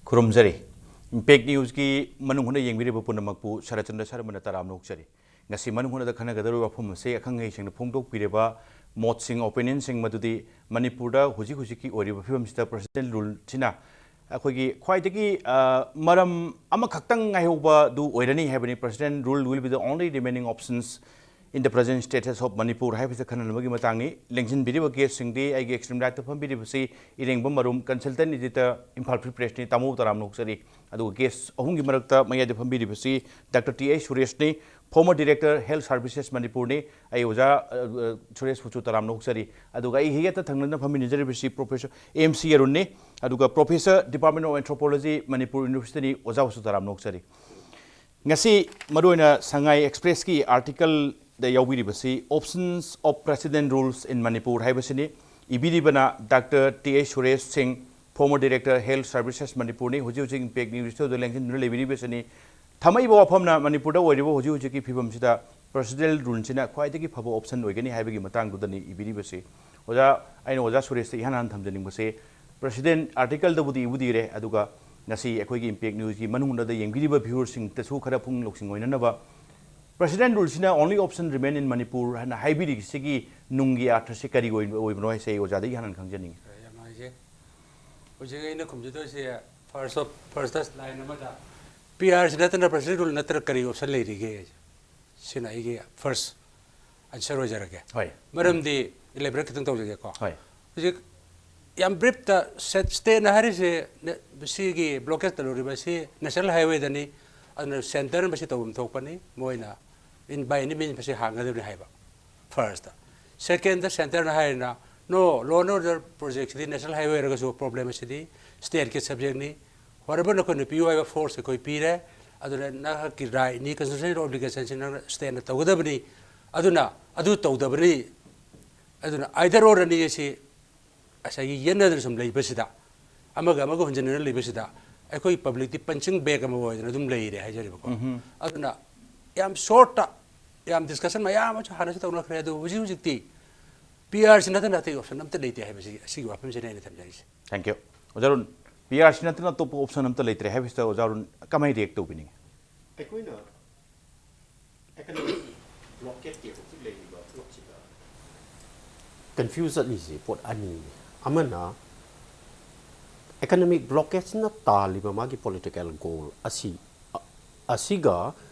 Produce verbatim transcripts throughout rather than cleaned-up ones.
ꯈꯨꯔꯨꯝꯖꯔꯤ꯫ Impact ꯅ꯭ꯌꯨꯁꯀꯤ ꯃꯅꯨꯡ ꯍꯨꯠꯅ ꯌꯦꯡꯕꯤꯔꯤꯕ ꯄꯨꯝꯅꯃꯛꯄꯨ ꯁꯔꯠꯆꯟꯗ꯭ꯔ ꯁꯔꯃꯅ ꯇꯔꯥꯝꯅ ꯑꯣꯛꯆꯔꯤ꯫ ꯉꯁꯤ ꯃꯅꯨꯡ ꯍꯨꯠꯅꯗ ꯈꯟꯅꯒꯗꯧꯔꯤꯕ ꯋꯥꯐꯝ ꯑꯁꯤ ꯑꯈꯪ ꯑꯍꯩꯁꯤꯡꯅ ꯐꯣꯡꯗꯣꯛꯄꯤꯔꯕ ꯃꯣꯠꯁꯤꯡ, ꯑꯣꯄꯤꯅꯤꯌꯟꯁꯤꯡ ꯃꯗꯨꯗꯤ ꯃꯅꯤꯄꯨꯔꯗ ꯍꯧꯖꯤꯛ ꯍꯧꯖꯤꯛꯀꯤ ꯑꯣꯏꯔꯤꯕ ꯐꯤꯕꯝꯁꯤꯗ ꯄ꯭ꯔꯁꯤꯗꯦꯟ ꯔꯨꯜꯁꯤꯅ ꯑꯩꯈꯣꯏꯒꯤ ꯈ꯭ꯋꯥꯏꯗꯒꯤ, ꯑ, ꯃꯔꯝ ꯑꯃꯈꯛꯇꯪ ꯉꯥꯏꯍꯧꯕꯗꯨ ꯑꯣꯏꯔꯅꯤ ꯍꯥꯏꯕꯅꯤ꯫ President rule will be the only remaining options in the present status of Manipur ꯍꯥꯏꯕꯁꯤꯗ ꯈꯟꯅꯅꯕꯒꯤ ꯃꯇꯥꯡꯅꯤ꯫ ꯂꯦꯡꯁꯤꯟꯕꯤꯔꯤꯕ ꯒꯦꯁꯁꯤꯡꯗꯤ ꯑꯩꯒꯤ extreme rightꯇ ꯐꯝꯕꯤꯔꯤꯕꯁꯤ ꯏꯔꯦꯡꯕꯝ ꯑꯔꯨꯝ, consultant editor, Imphal Free Pressꯅꯤ, ꯇꯥꯃꯣ ꯇꯔꯥꯝꯅ ꯑꯣꯛꯆꯔꯤ꯫ ꯑꯗꯨꯒ ꯒꯦꯁ ꯑꯍꯨꯝꯒꯤ ꯃꯔꯛꯇ ꯃꯌꯥꯏꯗ ꯐꯝꯕꯤꯔꯤꯕꯁꯤ ꯗꯥꯛꯇꯔ ꯇꯤ ꯑꯩꯆ ꯁꯨꯔꯦꯁꯅꯤ, former director Health Services ꯃꯅꯤꯄꯨꯔꯅꯤ꯫ ꯑꯩ ꯑꯣꯖꯥ, ꯑ, ꯑ, ꯁꯨꯔꯦꯁꯄꯨꯁꯨ ꯇꯔꯥꯝꯅ ꯑꯣꯛꯆꯔꯤ꯫ ꯑꯗꯨꯒ ꯑꯩꯒꯤ ꯍꯦꯛꯇ ꯊꯪꯅꯅ ꯐꯝꯃꯤꯟꯅꯖꯔꯤꯕꯁꯤ Professor ꯑꯦꯝ ꯁꯤ ꯑꯔꯨꯟꯅꯤ꯫ ꯑꯗꯨꯒ Professor, Department of Anthropology, Manipur Universityꯅꯤ, ꯑꯣꯖꯥꯕꯨꯁꯨ ꯇꯔꯥꯝꯅ ꯑꯣꯛꯆꯔꯤ꯫ ꯉꯁꯤ ꯃꯔꯨꯑꯣꯏꯅ ꯁꯉꯥꯏ ꯑꯦꯛꯁꯄ꯭ꯔꯦꯁꯀꯤ ꯑꯥꯔꯇꯤꯀꯜꯗ ꯌꯥꯎꯕꯤꯔꯤꯕꯁꯤ Options of President Rules in Manipur ꯍꯥꯏꯕꯁꯤꯅꯤ꯫ ꯏꯕꯤꯔꯤꯕꯅ ꯗꯥꯛꯇꯔ ꯇꯤ ꯑꯩꯆ ꯁꯨꯔꯦꯁ ꯁꯤꯡ, former director Health Services ꯃꯅꯤꯄꯨꯔꯅꯤ꯫ ꯍꯧꯖꯤꯛ ꯍꯧꯖꯤꯛ ꯏꯝꯄꯦꯛ ꯅ꯭ꯌꯨꯁꯇ ꯂꯦꯡꯁꯤꯟꯗꯨꯅ ꯂꯩꯕꯤꯔꯤꯕꯁꯤꯅꯤ꯫ ꯊꯝꯃꯛꯏꯕ ꯋꯥꯐꯝꯅ ꯃꯅꯤꯄꯨꯔꯗ ꯑꯣꯏꯔꯤꯕ ꯍꯧꯖꯤꯛ ꯍꯧꯖꯤꯛꯀꯤ ꯐꯤꯕꯝꯁꯤꯗ ꯄ꯭ꯔꯁꯤꯗꯦꯟ ꯔꯨꯜꯁꯤꯅ ꯈ꯭ꯋꯥꯏꯗꯒꯤ ꯐꯕ ꯑꯣꯞꯁꯟ ꯑꯣꯏꯒꯅꯤ ꯍꯥꯏꯕꯒꯤ ꯃꯇꯥꯡꯗꯨꯗꯅꯤ ꯏꯕꯤꯔꯤꯕꯁꯤ꯫ ꯑꯣꯖꯥ, ꯑꯩꯅ ꯑꯣꯖꯥ ꯁꯨꯔꯦꯁꯇ ꯏꯍꯥꯟ ꯍꯥꯟꯅ ꯊꯝꯖꯅꯤꯡꯕꯁꯦ, ꯄ꯭ꯔꯁꯤꯗꯦꯟ ꯑꯥꯔꯇꯤꯀꯜꯗꯕꯨꯗꯤ ꯏꯕꯨꯗꯤ ꯏꯔꯦ, ꯑꯗꯨꯒ ꯉꯁꯤ ꯑꯩꯈꯣꯏꯒꯤ ꯏꯝꯄꯦꯛ ꯅ꯭ꯌꯨꯁꯀꯤ ꯃꯅꯨꯡꯗ ꯌꯦꯡꯕꯤꯔꯤꯕ ꯚ꯭ꯌꯨꯋꯔꯁꯤꯡꯗꯁꯨ ꯈꯔ ꯄꯨꯛꯅꯤꯡ ꯂꯧꯁꯤꯡ ꯑꯣꯏꯅꯅꯕ, president ꯔꯨꯜꯁꯤꯅ only option remain in Manipur ꯍꯥꯏꯅ ꯍꯥꯏꯕꯤꯔꯤꯁꯤꯒꯤ ꯅꯨꯡꯒꯤ ꯑꯥꯔꯊꯁꯤ ꯀꯔꯤ ꯑꯣꯏ-, ꯑꯣꯏꯕꯅꯣ ꯍꯥꯏꯁꯦ ꯑꯩ ꯑꯣꯖꯥꯗꯒꯤ ꯍꯥꯟꯅ ꯈꯪꯖꯅꯤꯡꯉꯤ꯫ ꯌꯥꯝ ꯅꯨꯡꯉꯥꯏꯖꯩ꯫ ꯍꯧꯖꯤꯛ ꯑꯩꯅ ꯈꯨꯝꯖꯗꯣꯏꯁꯦ first of, first line ꯑꯃꯗ ꯄꯤ ꯑꯥꯔꯁꯤ ꯅꯠꯇꯅ ꯄ꯭ꯔꯁꯤꯗꯦꯟ ꯔꯨꯜ ꯅꯠꯇꯅ ꯀꯔꯤ ꯑꯣꯞꯁꯟ ꯂꯩꯔꯤꯒꯦ? ꯁꯤꯅ ꯑꯩꯒꯤ first answer ꯑꯣꯏꯖꯔꯒꯦ꯫ ꯍꯣꯏ꯫ ꯃꯔꯝꯗꯤ elaborate ꯈꯤꯇꯪ ꯇꯧꯖꯒꯦꯀꯣ꯫ ꯍꯣꯏ꯫ ꯍꯧꯖꯤꯛ ꯌꯥꯝ ꯕ꯭ꯔꯤꯐꯇ ꯁꯦꯠ-, ꯁ꯭ꯇꯦꯠꯅ ꯍꯥꯏꯔꯤꯁꯦ ꯅ-, ꯁꯤꯒꯤ ꯕ꯭ꯂꯣꯀꯦꯠ ꯇꯧꯔꯤꯕꯁꯤ ꯅꯦꯁꯅꯦꯜ ꯍꯥꯏꯋꯦꯗꯅꯤ, ꯑꯗꯨꯅ ꯁꯦꯟꯇꯔꯅ ꯃꯁꯤ ꯇꯧꯐꯝ ꯊꯣꯛꯄꯅꯤ꯫ ꯃꯣꯏꯅ in by any means ꯃꯁꯤ ꯍꯥꯡꯒꯗꯕꯅꯤ ꯍꯥꯏꯕ꯫ ꯐꯥꯔꯁꯇ꯫ ꯁꯦꯀꯦꯟꯗ, ꯁꯦꯟꯇꯔꯅ ꯍꯥꯏꯔꯤꯅ, "No, law and order projectꯁꯤꯗꯤ ꯅꯦꯁꯅꯦꯜ ꯍꯥꯏꯋꯦ ꯑꯣꯏꯔꯒꯁꯨ ꯄ꯭ꯔꯣꯕ꯭ꯂꯦꯝ ꯑꯁꯤꯗꯤ ꯁ꯭ꯇꯦꯠꯀꯤ ꯁꯕꯖꯦꯛꯅꯤ꯫ Whatever ꯅꯈꯣꯏꯅ ꯄꯤꯌꯨ ꯍꯥꯏꯕ ꯐꯣꯔꯁ ꯑꯩꯈꯣꯏ ꯄꯤꯔꯦ꯫ ꯑꯗꯨꯅ ꯅꯍꯥꯛꯀꯤ ꯔꯥꯏꯠꯅꯤ, constitutional obligationꯁꯤ ꯅꯪꯅ ꯁ꯭ꯇꯦꯠꯅ ꯇꯧꯒꯗꯕꯅꯤ꯫ ꯑꯗꯨꯅ ꯑꯗꯨ ꯇꯧꯗꯕꯅꯤ꯫ ꯑꯗꯨꯅ either or ꯑꯅꯤ ꯑꯁꯤ ꯉꯁꯥꯏꯒꯤ ꯌꯦꯠꯅꯗꯅ ꯁꯨꯝ ꯂꯩꯕꯁꯤꯗ, ꯑꯃꯒ ꯑꯃꯒ ꯍꯨꯟꯖꯤꯟꯅꯅ ꯂꯩꯕꯁꯤꯗ ꯑꯩꯈꯣꯏ ꯄꯕ꯭ꯂꯤꯛꯇꯤ ꯄꯟꯆꯤꯡ ꯕꯦꯒ ꯑꯃ ꯑꯣꯏꯗꯅ ꯑꯗꯨꯝ ꯂꯩꯔꯦ ꯍꯥꯏꯖꯔꯤꯕꯀꯣ꯫ ꯎꯝꯍꯨꯝ꯫ ꯑꯗꯨꯅ ꯌꯥꯝ ꯁꯣꯔꯠꯇ ꯌꯥꯝ ꯗꯤꯁꯀꯁꯟ ꯃꯌꯥꯝ ꯑꯃꯁꯨ ꯍꯥꯟꯅꯁꯨ ꯇꯧꯅꯈ꯭ꯔꯦ, ꯑꯗꯨꯕꯨ ꯍꯧꯖꯤꯛ ꯍꯧꯖꯤꯛꯇꯤ ꯄꯤ ꯑꯥꯔꯁꯤ ꯅꯠꯇꯅ ꯑꯇꯩ ꯑꯣꯞꯁꯟ ꯑꯝꯇ ꯂꯩꯇꯦ ꯍꯥꯏꯕꯁꯤ, ꯑꯁꯤꯒꯤ ꯋꯥꯐꯝꯁꯤꯅꯤ ꯑꯩꯅ ꯊꯝꯖꯔꯤꯁꯦ꯫ Thank you꯫ ꯑꯣꯖꯥ ꯑꯔꯨꯟ, ꯄꯤ ꯑꯥꯔ ꯁꯤ ꯅꯠꯇꯅ ꯑꯇꯣꯞꯄ ꯑꯣꯞꯁꯟ ꯑꯝꯇ ꯂꯩꯇ꯭ꯔꯦ ꯍꯥꯏꯕꯁꯤꯗ ꯑꯣꯖꯥ ꯑꯔꯨꯟ ꯀꯃꯥꯏꯅ ꯔꯤꯌꯦꯛ ꯇꯧꯕꯤꯅꯤꯡꯉꯤ? ꯑꯩꯈꯣꯏꯅ economic blockade ꯀꯤ ꯍꯧꯖꯤꯛ ꯂꯩꯔꯤꯕ ꯄꯣꯠꯁꯤꯗ confuse ꯆꯠꯂꯤꯁꯤ ꯄꯣꯠ ꯑꯅꯤꯅꯤ꯫ ꯑꯃꯅ economic blockade ꯁꯤꯅ ꯇꯥꯜꯂꯤꯕ ꯃꯥꯒꯤ political goal ꯑꯁꯤ, ꯑꯁꯤꯒ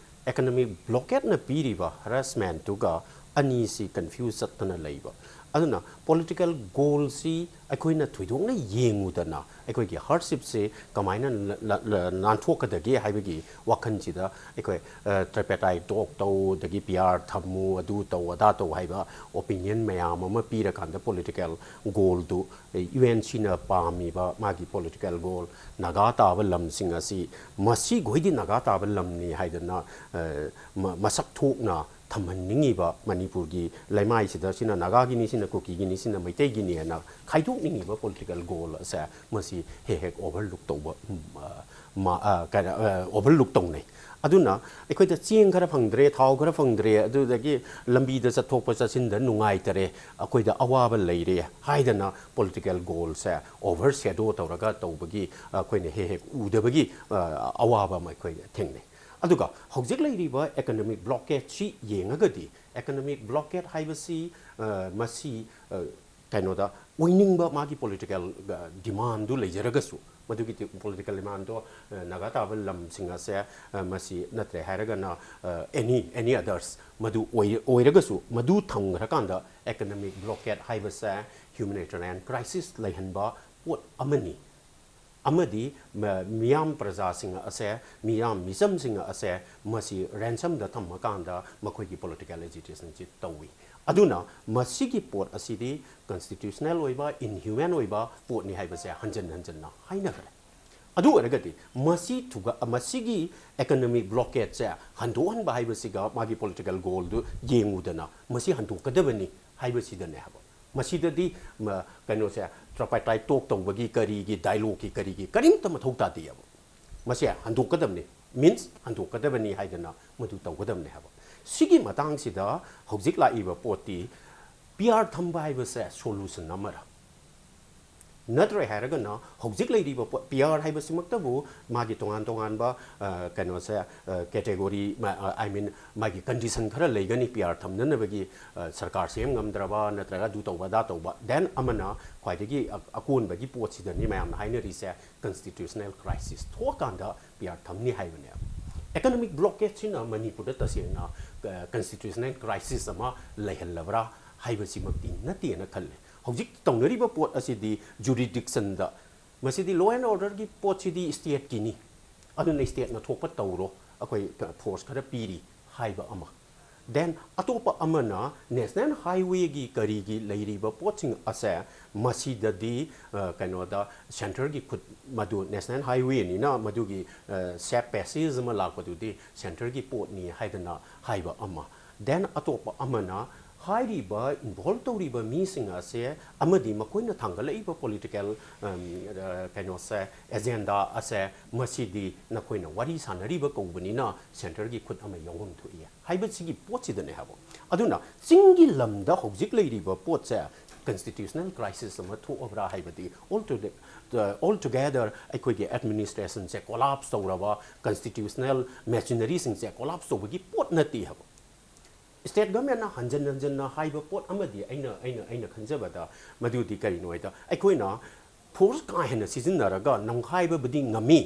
economic blockade ꯅ ꯄꯤꯔꯤꯕ harassment ꯇꯨꯒ ꯑꯅꯤꯁꯤ confuse ꯆꯠꯇꯅ ꯂꯩꯕ꯫ ꯑꯗꯨꯅ political goal ꯁꯤ ꯑꯩꯈꯣꯏꯅ ꯊꯣꯏꯗꯣꯛꯅ ꯌꯦꯡꯉꯨꯗꯅ ꯑꯩꯈꯣꯏꯒꯤ hardship ꯁꯦ ꯀꯃꯥꯏꯅ ꯂ-, ꯂ-, ꯂ-, ꯅꯥꯟꯊꯣꯛꯀꯗꯒꯦ ꯍꯥꯏꯕꯒꯤ ꯋꯥꯈꯜꯁꯤꯗ ꯑꯩꯈꯣꯏ, ꯑ, tripartite talk ꯇꯧ, ꯑꯗꯒꯤ ꯄꯤ ꯑꯥꯔ ꯊꯝꯃꯨ, ꯑꯗꯨ ꯇꯧ, ꯑꯗꯥ ꯇꯧ ꯍꯥꯏꯕ opinion ꯃꯌꯥꯝ ꯑꯃ ꯄꯤꯔꯀꯥꯟꯗ political goal ꯗꯨ, ꯑ, ꯌꯨ ꯑꯦꯟ ꯁꯤꯅ ꯄꯥꯝꯃꯤꯕ ꯃꯥꯒꯤ political goal, ꯅꯥꯒꯥ ꯇꯥꯕ ꯂꯝꯁꯤꯡ ꯑꯁꯤ ꯃꯁꯤꯈꯣꯏꯗꯤ ꯅꯥꯒꯥ ꯇꯥꯕ ꯂꯝꯅꯤ ꯍꯥꯏꯗꯅ, ꯑ, ꯃ-, ꯃꯁꯛ ꯊꯣꯛꯅ ꯊꯝꯍꯟꯅꯤꯡꯉꯤꯕ ꯃꯅꯤꯄꯨꯔꯒꯤ ꯂꯩꯃꯥꯏꯁꯤꯗ ꯁꯤꯅ ꯅꯥꯒꯥꯒꯤꯅꯤ, ꯁꯤꯅ ꯀꯨꯀꯤꯒꯤꯅꯤ, ꯁꯤꯅ ꯃꯩꯇꯩꯒꯤꯅꯤ ꯍꯥꯏꯅ ꯈꯥꯏꯗꯣꯛꯅꯤꯡꯉꯤꯕ political goal ꯑꯁꯦ ꯃꯁꯤ ꯍꯦꯛ ꯍꯦꯛ overlook ꯇꯧꯕ, ꯎꯝ, ꯑ, ꯃ-, ꯑ, ꯀꯩꯅꯣ, ꯑ, overlook ꯇꯧꯅꯩ꯫ ꯑꯗꯨꯅ ꯑꯩꯈꯣꯏꯗ ꯆꯦꯡ ꯈꯔ ꯐꯪꯗ꯭ꯔꯦ, ꯊꯥꯎ ꯈꯔ ꯐꯪꯗ꯭ꯔꯦ, ꯑꯗꯨꯗꯒꯤ ꯂꯝꯕꯤꯗ ꯆꯠꯊꯣꯛꯄ ꯆꯠꯁꯤꯟꯗ ꯅꯨꯡꯉꯥꯏꯇꯔꯦ, ꯑꯩꯈꯣꯏꯗ ꯑꯋꯥꯕ ꯂꯩꯔꯦ ꯍꯥꯏꯗꯅ political goal ꯁꯦ overshadow ꯇꯧꯔꯒ ꯇꯧꯕꯒꯤ ꯑꯩꯈꯣꯏꯅ ꯍꯦꯛ ꯍꯦꯛ ꯎꯗꯕꯒꯤ, ꯑ, ꯑꯋꯥꯕ ꯑꯃ ꯑꯩꯈꯣꯏ ꯊꯦꯡꯅꯩ꯫ ꯑꯗꯨꯒ ꯍꯧꯖꯤꯛ ꯂꯩꯔꯤꯕ economic blockade ꯁꯤ ꯌꯦꯡꯉꯒꯗꯤ, economic blockade ꯍꯥꯏꯕꯁꯤ, ꯑ, ꯃꯁꯤ, ꯑ, ꯀꯩꯅꯣꯗ ꯑꯣꯏꯅꯤꯡꯕ ꯃꯥꯒꯤ political, ꯑ, demand ꯗꯨ ꯂꯩꯖꯔꯒꯁꯨ, ꯃꯗꯨꯒꯤ ꯇꯤ-, political demand ꯗꯣ, ꯑ, ꯅꯥꯒꯥ ꯇꯥꯕ ꯂꯝꯁꯤꯡ ꯑꯁꯦ, ꯑ, ꯃꯁꯤ ꯅꯠꯇ꯭ꯔꯦ ꯍꯥꯏꯔꯒꯅ, ꯑ, any, any others ꯃꯗꯨ ꯑꯣꯏ-, ꯑꯣꯏꯔꯒꯁꯨ, ꯃꯗꯨ ꯊꯝꯈ꯭ꯔꯀꯥꯟꯗ economic blockade ꯍꯥꯏꯕꯁꯦ humanitarian crisis ꯂꯩꯍꯟꯕ ꯄꯣꯠ ꯑꯃꯅꯤ꯫ ꯑꯃꯗꯤ ꯃ-, ꯃꯤꯌꯥꯝ ꯄ꯭ꯔꯖꯥꯁꯤꯡ ꯑꯁꯦ, ꯃꯤꯌꯥꯝ ꯃꯤꯆꯝꯁꯤꯡ ꯑꯁꯦ ꯃꯁꯤ ransom ꯗ ꯊꯝꯃꯀꯥꯟꯗ ꯃꯈꯣꯏꯒꯤ political agitation ꯁꯤ ꯇꯧꯏ꯫ ꯑꯗꯨꯅ ꯃꯁꯤꯒꯤ ꯄꯣꯠ ꯑꯁꯤꯗꯤ constitutional ꯑꯣꯏꯕ, inhuman ꯑꯣꯏꯕ ꯄꯣꯠꯅꯤ ꯍꯥꯏꯕꯁꯦ ꯍꯟꯖꯟ ꯍꯟꯖꯟꯅ ꯍꯥꯏꯅꯈ꯭ꯔꯦ꯫ ꯑꯗꯨ ꯑꯣꯏꯔꯒꯗꯤ ꯃꯁꯤ ꯊꯨꯒ-, ꯃꯁꯤꯒꯤ economic blockade ꯁꯦ ꯍꯟꯗꯣꯛꯍꯟꯕ ꯍꯥꯏꯕꯁꯤꯒ ꯃꯥꯒꯤ political goal ꯗꯨ ꯌꯦꯡꯉꯨꯗꯅ ꯃꯁꯤ ꯍꯟꯗꯣꯛꯀꯗꯕꯅꯤ ꯍꯥꯏꯕꯁꯤꯗꯅꯦ ꯍꯥꯏꯕ꯫ ꯃꯁꯤꯗꯗꯤ ꯃ-, ꯀꯩꯅꯣꯁꯦ, tripartite talk ꯇꯧꯕꯒꯤ ꯀꯔꯤꯒꯤ, dialogue ꯀꯤ ꯀꯔꯤꯒꯤ ꯀꯔꯤꯝꯇ ꯃꯊꯧ ꯇꯥꯗꯦꯕ꯫ ꯃꯁꯦ ꯍꯟꯗꯣꯛꯀꯗꯕꯅꯤ, means ꯍꯟꯗꯣꯛꯀꯗꯕꯅꯤ ꯍꯥꯏꯗꯅ ꯃꯗꯨ ꯇꯧꯒꯗꯕꯅꯤ ꯍꯥꯏꯕ꯫ ꯁꯤꯒꯤ ꯃꯇꯥꯡꯁꯤꯗ ꯍꯧꯖꯤꯛ ꯂꯥꯛꯏꯕ ꯄꯣꯠꯇꯤ, ꯄꯤ ꯑꯥꯔ ꯊꯝꯕ ꯍꯥꯏꯕꯁꯦ solution ꯑꯃꯔ? ꯅꯠꯇ꯭ꯔꯦ ꯍꯥꯏꯔꯒꯅ ꯍꯧꯖꯤꯛ ꯂꯩꯔꯤꯕ ꯄꯣꯠ, ꯄꯤ ꯑꯥꯔ ꯍꯥꯏꯕꯁꯤꯃꯛꯇꯕꯨ ꯃꯥꯒꯤ ꯇꯣꯉꯥꯟ ꯇꯣꯉꯥꯟꯕ, ꯑ, ꯀꯩꯅꯣꯁꯦ, ꯑ, category, ꯃ-, ꯑ, I mean, ꯃꯥꯒꯤ condition ꯈꯔ ꯂꯩꯒꯅꯤ ꯄꯤ ꯑꯥꯔ ꯊꯝꯅꯅꯕꯒꯤ, ꯑ, ꯁꯔꯀꯥꯔ ꯁꯦꯝ ꯉꯝꯗ꯭ꯔꯕ ꯅꯠꯇ꯭ꯔꯒ ꯑꯗꯨ ꯇꯧꯕ ꯑꯗꯥ ꯇꯧꯕ꯫ Then ꯑꯃꯅ ꯈ꯭ꯋꯥꯏꯗꯒꯤ ꯑ-, ꯑꯀꯣꯟꯕꯒꯤ ꯄꯣꯠꯁꯤꯗꯅꯤ ꯃꯌꯥꯝꯅ ꯍꯥꯏꯅꯔꯤꯁꯦ, constitutional crisis ꯊꯣꯛꯑꯀꯥꯟꯗ ꯄꯤ ꯑꯥꯔ ꯊꯝꯅꯤ ꯍꯥꯏꯕꯅꯦ꯫ Economic blockadeꯁꯤꯅ ꯃꯅꯤꯄꯨꯔꯗ ꯇꯁꯦꯡꯅ, ꯑ, constitutional crisis ꯑꯃ ꯂꯩꯍꯜꯂꯕ꯭ꯔꯥ ꯍꯥꯏꯕꯁꯤꯃꯛꯇꯤ ꯅꯠꯇꯦꯅ ꯈꯜꯂꯦ꯫ ꯍꯧꯖꯤꯛ ꯇꯧꯅꯔꯤꯕ ꯄꯣꯠ ꯑꯁꯤꯗꯤ jurisdictionꯗ, ꯃꯁꯤꯗꯤ law and orderꯒꯤ ꯄꯣꯠꯁꯤꯗꯤ stateꯀꯤꯅꯤ, ꯑꯗꯨꯅ stateꯅ ꯊꯣꯛꯄ ꯇꯧꯔꯣ, ꯑꯩꯈꯣꯏ force ꯈꯔ ꯄꯤꯔꯤ ꯍꯥꯏꯕ ꯑꯃ꯫ Then ꯑꯇꯣꯞꯄ ꯑꯃꯅ national highwayꯒꯤ ꯀꯔꯤꯒꯤ ꯂꯩꯔꯤꯕ ꯄꯣꯠꯁꯤꯡ ꯑꯁꯦ, ꯃꯁꯤꯗꯗꯤ, ꯑ, ꯀꯩꯅꯣꯗ centreꯒꯤ ꯈꯨꯠ, ꯃꯗꯨ national highwayꯅꯤꯅ ꯃꯗꯨꯒꯤ, ꯑ, safe passage ꯑꯃ ꯂꯥꯛꯄꯗꯨꯗꯤ centreꯒꯤ ꯄꯣꯠꯅꯤ ꯍꯥꯏꯗꯅ ꯍꯥꯏꯕ ꯑꯃ꯫ Then ꯑꯇꯣꯞꯄ ꯑꯃꯅ ꯍꯥꯏꯔꯤꯕ involve ꯇꯧꯔꯤꯕ ꯃꯤꯁꯤꯡ ꯑꯁꯦ ꯑꯃꯗꯤ ꯃꯈꯣꯏꯅ ꯊꯥꯡꯒꯠꯂꯛꯏꯕ political, ꯑꯝ, ꯑ, ꯀꯩꯅꯣꯁꯦ, agenda ꯑꯁꯦ, ꯃꯁꯤꯗꯤ ꯅꯈꯣꯏꯅ ꯋꯥꯔꯤ ꯁꯥꯟꯅꯔꯤꯕ ꯀꯧꯕꯅꯤꯅ centreꯒꯤ ꯈꯨꯠ ꯑꯃ ꯌꯥꯎꯐꯝ ꯊꯣꯛꯏ ꯍꯥꯏꯕꯁꯤꯒꯤ ꯄꯣꯠꯁꯤꯗꯅꯦ ꯍꯥꯏꯕ꯫ ꯑꯗꯨꯅ ꯆꯤꯡꯒꯤ ꯂꯝꯗ ꯍꯧꯖꯤꯛ ꯂꯩꯔꯤꯕ ꯄꯣꯠꯁꯦ constitutional crisis ꯑꯃ ꯊꯣꯛꯑꯕ꯭ꯔꯥ ꯍꯥꯏꯕꯗꯤ all to the, all together ꯑꯩꯈꯣꯏꯒꯤ administrationꯁꯦ collapse ꯇꯧꯔꯕ, constitutional machineryꯁꯤꯡꯁꯦ collapse ꯇꯧꯕꯒꯤ ꯄꯣꯠ ꯅꯠꯇꯦ ꯍꯥꯏꯕ꯫ State governmentꯅ ꯍꯟꯖꯟ ꯍꯟꯖꯟꯅ ꯍꯥꯏꯕ ꯄꯣꯠ ꯑꯃꯗꯤ ꯑꯩꯅ, ꯑꯩꯅ, ꯑꯩꯅ ꯈꯟꯖꯕꯗ ꯃꯗꯨꯗꯤ ꯀꯔꯤꯅꯣ ꯍꯥꯏꯗ, ꯑꯩꯈꯣꯏꯅ force ꯀꯥ ꯍꯦꯟꯅ ꯁꯤꯖꯤꯟꯅꯔꯒ ꯅꯝꯈꯥꯏꯕꯕꯨꯗꯤ ꯉꯝꯃꯤ,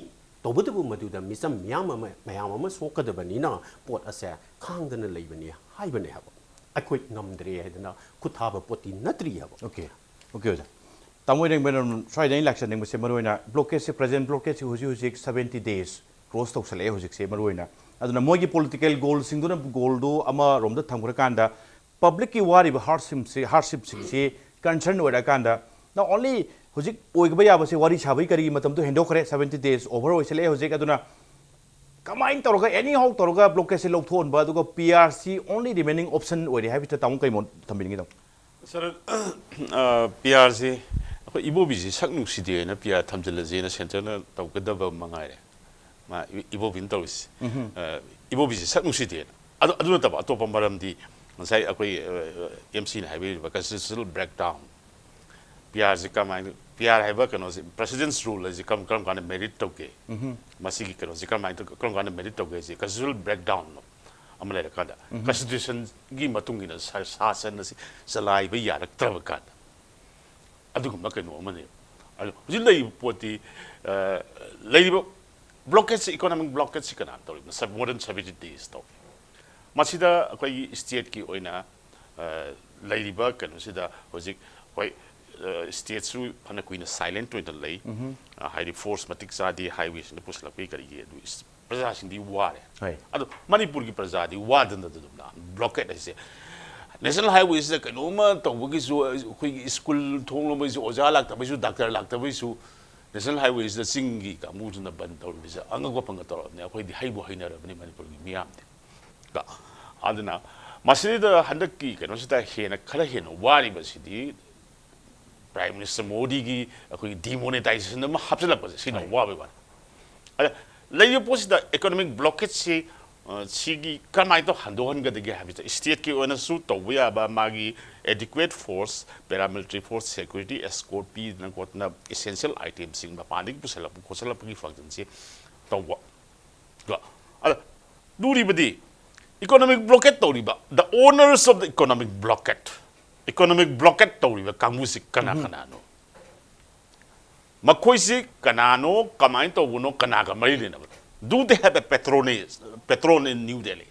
ꯇꯧꯕꯇꯕꯨ ꯃꯗꯨꯗ ꯃꯤꯆꯝ ꯃꯤꯌꯥꯝ ꯑꯃ, ꯃꯌꯥꯝ ꯑꯃ ꯁꯣꯛꯀꯗꯕꯅꯤꯅ ꯄꯣꯠ ꯑꯁꯦ ꯈꯥꯡꯗꯅ ꯂꯩꯕꯅꯤ ꯍꯥꯏꯕꯅꯦ ꯍꯥꯏꯕ꯫ ꯑꯩꯈꯣꯏ ꯉꯝꯗ꯭ꯔꯦ ꯍꯥꯏꯗꯅ ꯈꯨꯠ ꯊꯥꯕ ꯄꯣꯠꯇꯤ ꯅꯠꯇ꯭ꯔꯤ ꯍꯥꯏꯕ꯫ Okay, okay, ꯑꯣꯖꯥ꯫ ꯇꯥꯃꯣ ꯏꯔꯦꯡꯕꯝ, ꯁ꯭ꯋꯥꯏꯗ ꯑꯩꯅ ꯂꯥꯛꯆꯅꯤꯡꯕꯁꯦ ꯃꯔꯨꯑꯣꯏꯅ blockade ꯁꯦ, present blockade ꯁꯦ ꯍꯧꯖꯤꯛ ꯍꯧꯖꯤꯛ seventy days cross ꯇꯧꯁꯜꯂꯛꯑꯦ ꯍꯧꯖꯤꯛꯁꯦ ꯃꯔꯨꯑꯣꯏꯅ꯫ ꯑꯗꯨꯅ ꯃꯣꯏꯒꯤ political goal ꯁꯤꯡꯗꯨꯅ goal ꯗꯨ ꯑꯃꯔꯣꯝꯗ ꯊꯝꯈ꯭ꯔꯀꯥꯟꯗ, public ꯀꯤ ꯋꯥꯔꯤꯕ hardship ꯁꯤ, hardship ꯁꯤꯡꯁꯤ concern ꯑꯣꯏꯔꯀꯥꯟꯗ, not only ꯍꯧꯖꯤꯛ ꯑꯣꯏꯕ ꯌꯥꯕꯁꯦ ꯋꯥꯔꯤ ꯁꯥꯕꯒꯤ ꯀꯔꯤꯒꯤ ꯃꯇꯝꯗꯣ ꯍꯦꯟꯗꯣꯛꯈ꯭ꯔꯦ, seventy days over ꯑꯣꯏꯁꯜꯂꯛꯑꯦ ꯍꯧꯖꯤꯛ꯫ ꯑꯗꯨꯅ ꯀꯃꯥꯏꯅ ꯇꯧꯔꯒ anyhow ꯇꯧꯔꯒ blockade ꯁꯦ ꯂꯧꯊꯣꯛꯍꯟꯕ, ꯑꯗꯨꯒ P R C only remaining option ꯑꯣꯏꯔꯦ ꯍꯥꯏꯕꯁꯤꯗ ꯇꯥꯃꯣ ꯀꯩ ꯃꯣꯠ ꯊꯝꯕꯤꯅꯤꯡꯉꯤ ꯇꯥꯃꯣ? ꯁꯥꯔ, ꯑ, ꯄꯤ ꯑꯥꯔꯁꯤ ꯑꯩꯈꯣꯏ ꯏꯕꯣꯕꯤꯁꯤ ꯁꯛ ꯅꯨꯡꯁꯤꯗꯦꯅ ꯄꯤ ꯑꯥꯔ ꯊꯝꯖꯤꯜꯂꯁꯦꯅ ꯁꯦꯟꯇꯔꯅ ꯇꯧꯒꯗꯕ ꯃꯉꯥꯏꯔꯦ꯫ ꯃꯥ ꯏ-, ꯏꯕꯣꯕꯤꯅ ꯇꯧꯔꯤꯁꯤ꯫ ꯑ, ꯏꯕꯣꯕꯤꯁꯤ ꯁꯛ ꯅꯨꯡꯁꯤꯗꯦꯅ꯫ ꯑꯗꯨ, ꯑꯗꯨ ꯅꯠꯇꯕ ꯑꯇꯣꯞꯄ ꯃꯔꯝꯗꯤ ꯉꯁꯥꯏ ꯑꯩꯈꯣꯏ, ꯑ, ꯑꯦꯝ ꯁꯤꯅ ꯍꯥꯏꯕꯤꯔꯤꯕ constitutional breakdown, ꯄꯤ ꯑꯥꯔꯁꯤ ꯀꯃꯥꯏꯅ, ꯄꯤ ꯑꯥꯔ ꯍꯥꯏꯕ ꯀꯩꯅꯣꯁꯦ, President's Rule ꯍꯥꯏꯁꯦ ꯀꯔꯝ, ꯀꯔꯝ ꯀꯥꯟꯗ merit ꯇꯧꯒꯦ? ꯃꯁꯤꯒꯤ ꯀꯩꯅꯣꯁꯦ ꯀꯔꯝꯍꯥꯏꯅ ꯇꯧ-, ꯀꯔꯝ ꯀꯥꯟꯗ merit ꯇꯧꯒꯦ ꯍꯥꯏꯁꯦ constitutional breakdown ꯑꯃ ꯂꯩꯔꯀꯥꯟꯗ, constitutionꯒꯤ ꯃꯇꯨꯡ ꯏꯟꯅ ꯁꯥ-, ꯁꯥꯁꯟ ꯑꯁꯤ ꯆꯂꯥꯏꯕ ꯌꯥꯔꯛꯇ꯭ꯔꯕ ꯀꯥꯟꯗ, ꯑꯗꯨꯒꯨꯝꯕ ꯀꯩꯅꯣ ꯑꯃꯅꯦꯕ꯫ ꯑꯗꯣ ꯍꯧꯖꯤꯛ ꯂꯩꯔꯤꯕ ꯄꯣꯠꯇꯤ, ꯑ, ꯂꯩꯔꯤꯕ blockadeꯁꯤ, economic blockadeꯁꯤ ꯀꯅꯥꯅ ꯇꯧꯔꯤꯕꯅꯣ? Sub-, more than seventy days ꯇꯧꯔꯤ꯫ ꯃꯁꯤꯗ ꯑꯩꯈꯣꯏꯒꯤ stateꯀꯤ ꯑꯣꯏꯅ, ꯑ, ꯂꯩꯔꯤꯕ ꯀꯩꯅꯣꯁꯤꯗ ꯍꯧꯖꯤꯛ, ꯍꯣꯏ, ꯑ, stateꯁꯨ ꯐꯅ ꯀꯨꯏꯅ silent ꯑꯣꯏꯅ ꯂꯩ꯫ ꯑ, ꯍꯥꯏꯗꯤ force ꯃꯇꯤꯛ ꯆꯥꯗꯦ highwayꯁꯤꯡꯗ ꯄꯨꯁꯤꯜꯂꯛꯄꯒꯤ ꯀꯔꯤꯒꯤ, ꯑꯗꯨ ꯏꯁ-, ꯄ꯭ꯔꯖꯥꯁꯤꯡꯗꯤ ꯋꯥꯔꯦ꯫ ꯍꯣꯏ꯫ ꯑꯗꯣ ꯃꯅꯤꯄꯨꯔꯒꯤ ꯄ꯭ꯔꯖꯥꯗꯤ ꯋꯥꯗꯅ ꯑꯗꯨꯝ blockade ꯍꯥꯏꯁꯦ, national highwayꯁꯤꯗ ꯀꯩꯅꯣꯝꯃ ꯇꯧꯕꯒꯤꯁꯨ, ꯑꯩꯈꯣꯏꯒꯤ school ꯊꯣꯡ ꯂꯣꯟꯕꯒꯤꯁꯨ, ꯑꯣꯖꯥ ꯂꯥꯛꯇꯕꯒꯤꯁꯨ, doctor ꯂꯥꯛꯇꯕꯒꯤꯁꯨ, national highwayꯁꯤꯗ ꯆꯤꯡꯒꯤ ꯀꯥꯡꯕꯨꯁꯤꯅ ꯕꯟ ꯇꯧꯔꯤꯕꯁꯦ ꯑꯉꯛꯄ ꯄꯪꯒ ꯇꯧꯔꯕꯅꯤ꯫ ꯑꯩꯈꯣꯏꯗꯤ ꯍꯩꯕꯨ ꯍꯩꯅꯔꯕꯅꯤ ꯃꯅꯤꯄꯨꯔꯒꯤ ꯃꯤꯌꯥꯝꯗꯤ꯫ ꯀꯣ? ꯑꯗꯨꯅ ꯃꯁꯤꯗ ꯍꯟꯗꯛꯀꯤ ꯀꯩꯅꯣꯁꯤꯗ ꯍꯦꯟꯅ, ꯈꯔ ꯍꯦꯟꯅ ꯋꯥꯔꯤꯕꯁꯤꯗꯤ Prime Minister ꯃꯣꯗꯤꯒꯤ ꯑꯩꯈꯣꯏꯒꯤ demonetization ꯑꯃ ꯍꯥꯞꯆꯤꯜꯂꯛꯄꯁꯦ, ꯁꯤꯅ ꯍꯣꯏ꯫ ꯋꯥꯕꯩ ꯋꯥꯅꯤ꯫ ꯑꯗ ꯂꯩꯔꯤꯕ ꯄꯣꯠꯁꯤꯗ economic blockadeꯁꯤ, ꯑ, ꯁꯤꯒꯤ ꯀꯔꯝꯍꯥꯏꯅ ꯇꯧ ꯍꯟꯗꯣꯛꯍꯟꯒꯗꯒꯦ ꯍꯥꯏꯕꯁꯤꯗ stateꯀꯤ ꯑꯣꯏꯅꯁꯨ ꯇꯧꯕ ꯌꯥꯕ ꯃꯥꯒꯤ adequate force, paramilitary force, security escort ꯄꯤꯗꯅ ꯈꯣꯠꯇꯅ essential itemꯁꯤꯡ ꯃꯄꯥꯟꯗꯒꯤ ꯄꯨꯁꯜꯂꯛꯄ ꯈꯣꯠꯆꯜꯂꯛꯄꯒꯤ functionꯁꯤ ꯇꯧꯕ꯫ ꯀꯣ? ꯑꯗ ꯂꯨꯔꯤꯕꯗꯤ economic blockade ꯇꯧꯔꯤꯕ, the owners of the economic blockade, economic blockade ꯇꯧꯔꯤꯕ ꯀꯥꯡꯕꯨꯁꯤ ꯀꯅꯥ ꯀꯅꯥꯅꯣ? ꯃꯈꯣꯏꯁꯤ ꯀꯅꯥꯅꯣ, ꯀꯃꯥꯏꯅ ꯇꯧꯕꯅꯣ, ꯀꯅꯥꯒ ꯃꯔꯤ ꯂꯩꯅꯕꯅꯣ? Do they have a patronage, patron in New Delhi?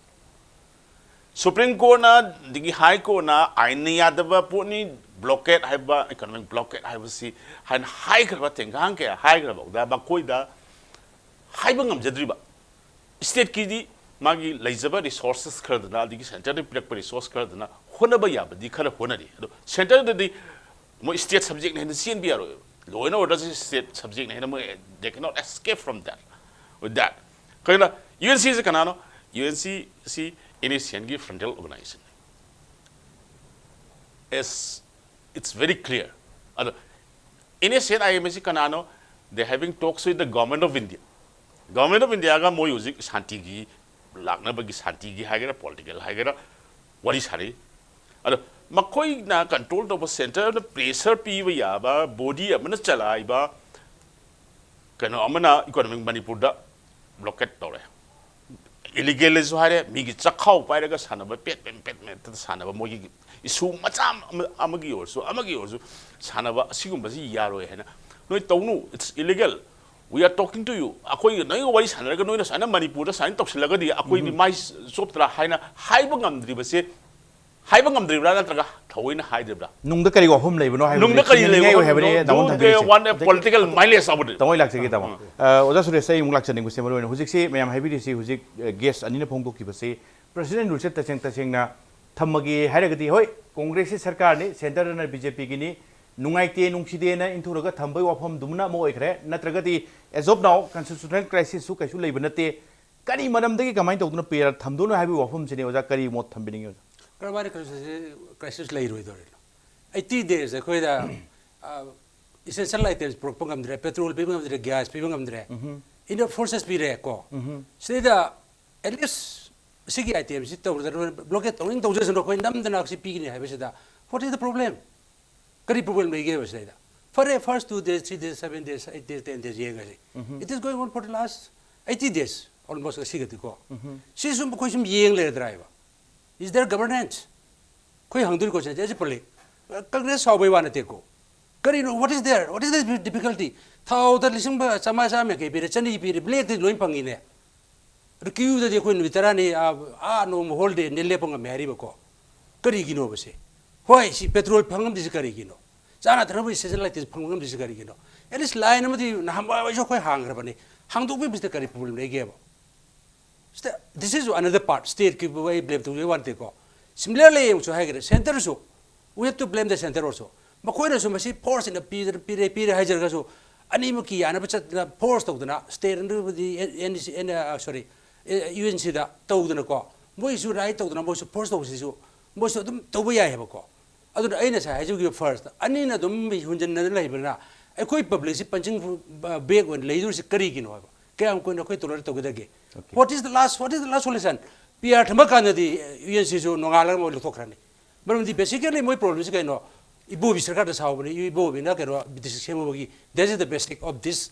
Supreme Courtꯅ, ꯑꯗꯒꯤ High Courtꯅ ꯑꯥꯏꯟꯅ ꯌꯥꯗꯕ ꯄꯣꯠꯅꯤ, blockade ꯍꯥꯏꯕ, economic blockade ꯍꯥꯏꯕꯁꯤ ꯍꯥꯏꯅ ꯍꯥꯏꯈ꯭ꯔꯕ, ꯊꯦꯡꯒꯥꯡ ꯀꯌꯥ ꯍꯥꯏꯈ꯭ꯔꯕꯗ ꯃꯈꯣꯏꯗ ꯍꯥꯏꯕ ꯉꯝꯖꯗ꯭ꯔꯤꯕ꯫ Stateꯀꯤꯗꯤ ꯃꯥꯒꯤ ꯂꯩꯖꯕ resources ꯈꯔꯗꯨꯅ, ꯑꯗꯒꯤ centreꯗ ꯄꯤꯔꯛꯄ resource ꯈꯔꯗꯨꯅ ꯍꯣꯠꯅꯕ ꯌꯥꯕꯗꯤ ꯈꯔ ꯍꯣꯠꯅꯔꯤ꯫ ꯑꯗꯣ centreꯗꯗꯤ ꯃꯣꯏ state subjectꯅ ꯍꯦꯟꯅ ꯆꯦꯟꯕ ꯌꯥꯔꯣꯏꯕ꯫ Law and orderꯁꯤ state subjectꯅ ꯍꯦꯟꯅ ꯃꯣꯏ, they cannot escape from that, with that꯫ ꯀꯩꯅꯣ, UNCꯁꯤ ꯀꯅꯥꯅꯣ? UNC ꯁꯤ NSCNꯒꯤ frontal organization꯫ As it's very clear꯫ ꯑꯗꯣ NSCN IM ꯑꯁꯤ ꯀꯅꯥꯅꯣ? They having talks with the Government of India꯫ Government of Indiaꯒ ꯃꯣꯏ ꯍꯧꯖꯤꯛ ꯁꯥꯟꯇꯤꯒꯤ, ꯂꯥꯛꯅꯕꯒꯤ, ꯁꯥꯟꯇꯤꯒꯤ ꯍꯥꯏꯒꯦꯔꯥ, political ꯍꯥꯏꯒꯦꯔꯥ, ꯋꯥꯔꯤ ꯁꯥꯔꯤ꯫ ꯑꯗꯣ ꯃꯈꯣꯏꯅ ꯀꯟꯇ꯭ꯔꯣꯜ ꯇꯧꯕ, ꯁꯦꯟꯇꯔꯅ ꯄ꯭ꯔꯦꯁꯔ ꯄꯤꯕ ꯌꯥꯕ ꯕꯣꯗꯤ ꯑꯃꯅ ꯆꯂꯥꯏꯕ ꯀꯩꯅꯣ ꯑꯃꯅ ꯏꯀꯣꯅꯣꯃꯤꯛ ꯃꯅꯤꯄꯨꯔꯗ ꯕ꯭ꯂꯣꯀꯦꯠ ꯇꯧꯔꯦ꯫ ꯏꯂꯤꯒꯦꯜꯁꯨ ꯍꯥꯏꯔꯦ, ꯃꯤꯒꯤ ꯆꯥꯛꯈꯥꯎ ꯄꯥꯏꯔꯒ ꯁꯥꯟꯅꯕ, ꯄꯦꯠ ꯄꯦꯠ ꯄꯦꯠ ꯄꯦꯠꯇ ꯁꯥꯟꯅꯕ, ꯃꯣꯏꯒꯤ ꯏꯁꯨ ꯃꯆꯥ ꯑꯃ, ꯑꯃꯒꯤ ꯑꯣꯏꯔꯁꯨ, ꯑꯃꯒꯤ ꯑꯣꯏꯔꯁꯨ ꯁꯥꯟꯅꯕ, ꯑꯁꯤꯒꯨꯝꯕꯁꯤ ꯌꯥꯔꯣꯏ ꯍꯥꯏꯅ ꯅꯣꯏ ꯇꯧꯅꯨ, it's illegal, we are talking to you, ꯑꯩꯈꯣꯏꯒ ꯅꯣꯏꯒ ꯋꯥꯔꯤ ꯁꯥꯟꯅꯔꯒ ꯅꯣꯏꯅ ꯁꯨꯃꯥꯏꯅ ꯃꯅꯤꯄꯨꯔꯗ ꯁꯨꯃꯥꯏꯅ ꯇꯧꯁꯤꯜꯂꯒꯗꯤ ꯑꯩꯈꯣꯏꯗꯤ ꯃꯥꯏ ꯆꯣꯞꯇ꯭ꯔꯥ ꯍꯥꯏꯅ ꯍꯥꯏꯕ ꯉꯝꯗ꯭ꯔꯤꯕꯁꯦ, ꯍꯥꯏꯕ ꯉꯝꯗ꯭ꯔꯤꯕ꯭ꯔꯥ ꯅꯠꯇ꯭ꯔꯒ ꯊꯑꯣꯏꯅ ꯍꯥꯏꯗ꯭ꯔꯤꯕ꯭ꯔꯥ? ꯅꯨꯡꯗ ꯀꯔꯤ ꯋꯥꯐꯝ ꯂꯩꯕꯅꯣ ꯍꯥꯏꯕꯗꯨ ꯅꯨꯡꯗ ꯀꯔꯤ ꯈꯪꯅꯤꯡꯉꯥꯏ ꯂꯩꯕꯅꯣ? ꯑꯣꯏ ꯍꯥꯏꯕꯅꯤ, ꯗꯥ Do Mohan they ꯊꯝꯕꯤꯔꯤꯁꯦ꯫ want a political mileage ꯑꯃꯗꯤ? ꯇꯥꯃꯣ ꯑꯩ ꯂꯥꯛꯆꯒꯦ ꯇꯥꯃꯣ꯫ ꯑ, ꯑꯣꯖꯥ ꯁꯨꯔꯦꯁ, ꯑꯩ ꯑꯃꯨꯛ ꯂꯥꯛꯆꯅꯤꯡꯕꯁꯦ ꯃꯔꯨ ꯑꯣꯏꯅ ꯍꯧꯖꯤꯛꯁꯤ ꯃꯌꯥꯝ ꯍꯥꯏꯕꯤꯔꯤꯁꯤ ꯍꯧꯖꯤꯛ, ꯑ, ꯒꯦꯁ ꯑꯅꯤꯅ ꯐꯣꯡꯗꯣꯛꯈꯤꯕꯁꯤ ꯄ꯭ꯔꯁꯤꯗꯦꯟ ꯔꯨꯜꯁꯦ ꯇꯁꯦꯡ ꯇꯁꯦꯡꯅ ꯊꯝꯃꯒꯦ ꯍꯥꯏꯔꯒꯗꯤ, ꯍꯣꯏ, ꯀꯣꯡꯒ꯭ꯔꯦꯁꯁꯤ ꯁꯔꯀꯥꯔꯅꯤ, ꯁꯦꯟꯇꯔꯗꯅ ꯕꯤ ꯖꯦ ꯄꯤꯒꯤꯅꯤ, ꯅꯨꯡꯉꯥꯏꯇꯦ ꯅꯨꯡꯁꯤꯗꯦꯅ ꯏꯟꯊꯣꯔꯒ ꯊꯝꯕꯒꯤ ꯋꯥꯐꯝꯗꯨꯃꯅ ꯑꯃ ꯑꯣꯏꯈ꯭ꯔꯦ, ꯅꯠꯇ꯭ꯔꯒꯗꯤ as of now constitutional crisis ꯁꯨ ꯀꯩꯁꯨ ꯂꯩꯕ ꯅꯠꯇꯦ꯫ ꯀꯔꯤ ꯃꯔꯝꯗꯒꯤ ꯀꯃꯥꯏꯅ ꯇꯧꯗꯨꯅ ꯄꯦꯌꯔ ꯊꯝꯗꯣꯏꯅꯣ ꯍꯥꯏꯕꯒꯤ ꯋꯥꯐꯝꯁꯤꯅꯤ ꯑꯣꯖꯥ, ꯀꯔꯤ ꯃꯣꯠ ꯊꯝꯕꯤꯅꯤꯡꯉꯤ ꯑꯣꯖꯥ? ꯀꯔꯝꯍꯥꯏꯅ ꯀ꯭ꯔꯥꯏꯁꯤꯁ, ꯀ꯭ꯔꯥꯏꯁꯤꯁ ꯂꯩꯔꯣꯏꯗꯧꯔꯤꯅꯣ? ꯑꯩꯠꯇꯤ ꯗꯦꯖ ꯑꯩꯈꯣꯏꯗ ꯏꯁꯦꯟꯁꯤꯌꯦꯜ ꯑꯥꯏꯇꯦꯝꯁ ꯄꯨꯔꯛꯄ ꯉꯝꯗ꯭ꯔꯦ, ꯄꯦꯇ꯭ꯔꯣꯜ ꯄꯤꯕ ꯉꯝꯗ꯭ꯔꯦ, ꯒ꯭ꯌꯥꯁ ꯄꯤꯕ ꯉꯝꯗ꯭ꯔꯦ, ꯏꯟꯗꯤꯌꯥ ꯐꯣꯔꯁꯦꯁ ꯄꯤꯔꯦ ꯀꯣ꯫ ꯁꯤꯗꯩꯗ ꯑꯦꯠꯂꯤꯁ ꯁꯤꯒꯤ ꯑꯥꯏꯇꯦꯝꯁꯤ ꯇꯧꯗꯅ ꯕ꯭ꯂꯣꯀꯦꯠ ꯇꯧꯅꯤꯡ ꯇꯧꯖꯁꯅꯨ, ꯑꯩꯈꯣꯏ ꯅꯝꯗꯅ ꯁꯤ ꯄꯤꯒꯅꯤ ꯍꯥꯏꯕꯁꯤꯗ what is the problem? ꯀꯔꯤ ꯄ꯭ꯔꯣꯕ꯭ꯂꯦꯝ ꯂꯩꯒꯦꯕ ꯁꯤꯗꯩꯗ? ꯐꯔꯦ, first two days, three days, seven days, eight days, ten days ꯌꯦꯡꯉꯁꯤ꯫ It is going on for the last eighty days, almost ꯑꯁꯤꯒꯗꯤꯀꯣ꯫ ꯁꯤ ꯁꯨꯝ ꯑꯩꯈꯣꯏ ꯁꯨꯝ ꯌꯦꯡ ꯂꯩꯔꯗ꯭ꯔꯥ ꯍꯥꯏꯕ? Is there governance? ꯑꯩꯈꯣꯏ ꯍꯪꯗꯣꯏ ꯀꯣꯏꯁꯟꯁꯦ ꯑꯦꯁ ꯄꯕ꯭ꯂꯤꯛ꯫ ꯀꯪꯒ꯭ꯔꯦꯁ ꯁꯥꯎꯕꯩ ꯋꯥ ꯅꯠꯇꯦꯀꯣ꯫ ꯀꯔꯤꯅꯣ, what is there? What is the difficulty? ꯊꯥꯎꯗ ꯂꯤꯁꯤꯡ ꯆꯥꯝꯃꯉꯥ ꯆꯥꯝꯃ ꯀꯩ ꯄꯤꯔꯦ, ꯆꯅꯤ ꯄꯤꯔꯦ, ꯕ꯭ꯂꯦꯛꯇ ꯂꯣꯏ ꯐꯪꯉꯤꯅꯦ꯫ ꯑꯗꯨ ꯀ꯭ꯌꯨꯗꯗꯤ ꯑꯩꯈꯣꯏ ꯅꯨꯃꯤꯠ ꯇꯔꯥꯅꯤ, ꯑꯥ, ꯑꯥ, ꯅꯣꯡꯃ ꯍꯣꯜꯗꯦ ꯂꯦꯞꯄ ꯉꯝꯃꯦ ꯍꯥꯏꯔꯤꯕꯀꯣ꯫ ꯀꯔꯤꯒꯤꯅꯣꯕꯁꯦ? ꯍꯣꯏ, ꯁꯤ ꯄꯦꯇ꯭ꯔꯣꯜ ꯐꯪꯉꯝꯗ꯭ꯔꯤꯁꯤ ꯀꯔꯤꯒꯤꯅꯣ? ꯆꯥꯅ ꯊꯛꯅꯕꯒꯤ ꯁꯦꯟꯁꯤꯌꯦꯜ ꯑꯥꯏꯇꯦꯝꯁ ꯐꯪꯉꯝꯗ꯭ꯔꯤꯁꯤ ꯀꯔꯤꯒꯤꯅꯣ? ꯑꯦꯠꯂꯤꯁ ꯂꯥꯏꯟ ꯑꯃꯗꯤ ꯅꯍꯥꯟꯋꯥꯏꯁꯨ ꯑꯩꯈꯣꯏ ꯍꯥꯡꯈ꯭ꯔꯕꯅꯤ꯫ ꯍꯥꯡꯗꯣꯛꯄꯤꯕꯁꯤꯗ ꯀꯔꯤ ꯄ꯭ꯔꯣꯕ꯭ꯂꯦꯝ ꯂꯩꯒꯦꯕ? ꯁꯤꯗ, this is another part, ꯁ꯭ꯇꯦꯠꯀꯤꯕꯨ ꯑꯩ ꯕ꯭ꯂꯦꯝ ꯇꯧꯖꯕ ꯋꯥ ꯅꯠꯇꯦꯀꯣ꯫ ꯁꯤꯃꯤꯂꯔꯂꯤ ꯌꯦꯡꯉꯨꯁꯨ ꯍꯥꯏꯈ꯭ꯔꯦ, ꯁꯦꯟꯇꯔꯁꯨ, we have to blame the center also. ꯃꯈꯣꯏꯅꯁꯨ ꯃꯁꯤ ꯐꯣꯔꯁ ꯑꯣꯏꯅ ꯄꯤꯗꯅ, ꯄꯤꯔꯦ, ꯄꯤꯔꯦ ꯍꯥꯏꯖꯔꯒꯁꯨ, ꯑꯅꯤꯃꯛꯀꯤ ꯌꯥꯅꯕ ꯆꯠꯇꯅ ꯐꯣꯔꯁ ꯇꯧꯗꯅ, ꯁ꯭ꯇꯦꯠ ꯑꯗꯨꯕꯨꯗꯤ ꯑꯦꯟ, ꯑꯦꯟ, ꯑꯦꯟ, ꯑ, ꯁꯣꯔꯤ, ꯑꯦ, ꯌꯨ ꯑꯦꯟ ꯁꯤꯗ ꯇꯧꯗꯅꯀꯣ, ꯃꯣꯏꯁꯨ ꯔꯥꯏꯠ ꯇꯧꯗꯅ, ꯃꯣꯏꯁꯨ ꯐꯣꯔꯁ ꯇꯧꯕꯁꯤꯁꯨ ꯃꯣꯏꯁꯨ ꯑꯗꯨꯝ ꯇꯧꯕ ꯌꯥꯏ ꯍꯥꯏꯕꯀꯣ꯫ ꯑꯗꯨꯅ ꯑꯩꯅ ꯉꯁꯥꯏ ꯍꯥꯏꯖꯈꯤꯕ ꯐꯥꯔꯁꯇ, ꯑꯅꯤꯅ ꯑꯗꯨꯝ ꯍꯨꯟꯖꯤꯟꯅꯗꯅ ꯂꯩꯕꯅꯤꯅ, ꯑꯩꯈꯣꯏ ꯄꯕ꯭ꯂꯤꯛꯁꯤ ꯄꯟꯆꯤꯡ ꯕꯦꯛ ꯑꯣꯏꯅ ꯂꯩꯗꯣꯔꯤꯁꯤ ꯀꯔꯤꯒꯤꯅꯣ ꯍꯥꯏꯕ? ꯀꯌꯥꯝ ꯀꯨꯏꯅ ꯑꯩꯈꯣꯏ ꯇꯣꯂꯔꯦꯠ ꯇꯧꯒꯗꯒꯦ? What is the last, what is the last solution? P R ꯊꯝꯃꯀꯥꯟꯗꯗꯤ ꯌꯨ ꯑꯦꯟ ꯁꯤꯁꯨ ꯅꯣꯡꯉꯥꯜꯂꯒ ꯃꯣꯏ ꯂꯧꯊꯣꯛꯈ꯭ꯔꯅꯤ꯫ ꯃꯔꯝꯗꯤ basically ꯃꯣꯏ problemꯁꯤ ꯀꯩꯅꯣ? ꯏꯕꯣꯕꯤ ꯁꯔꯀꯥꯔꯗ ꯁꯥꯎꯕꯅꯤ, ꯏꯕꯣꯕꯤꯅ ꯀꯩꯅꯣ British ꯁꯦꯝꯃꯨꯕꯒꯤ, that is the basic of this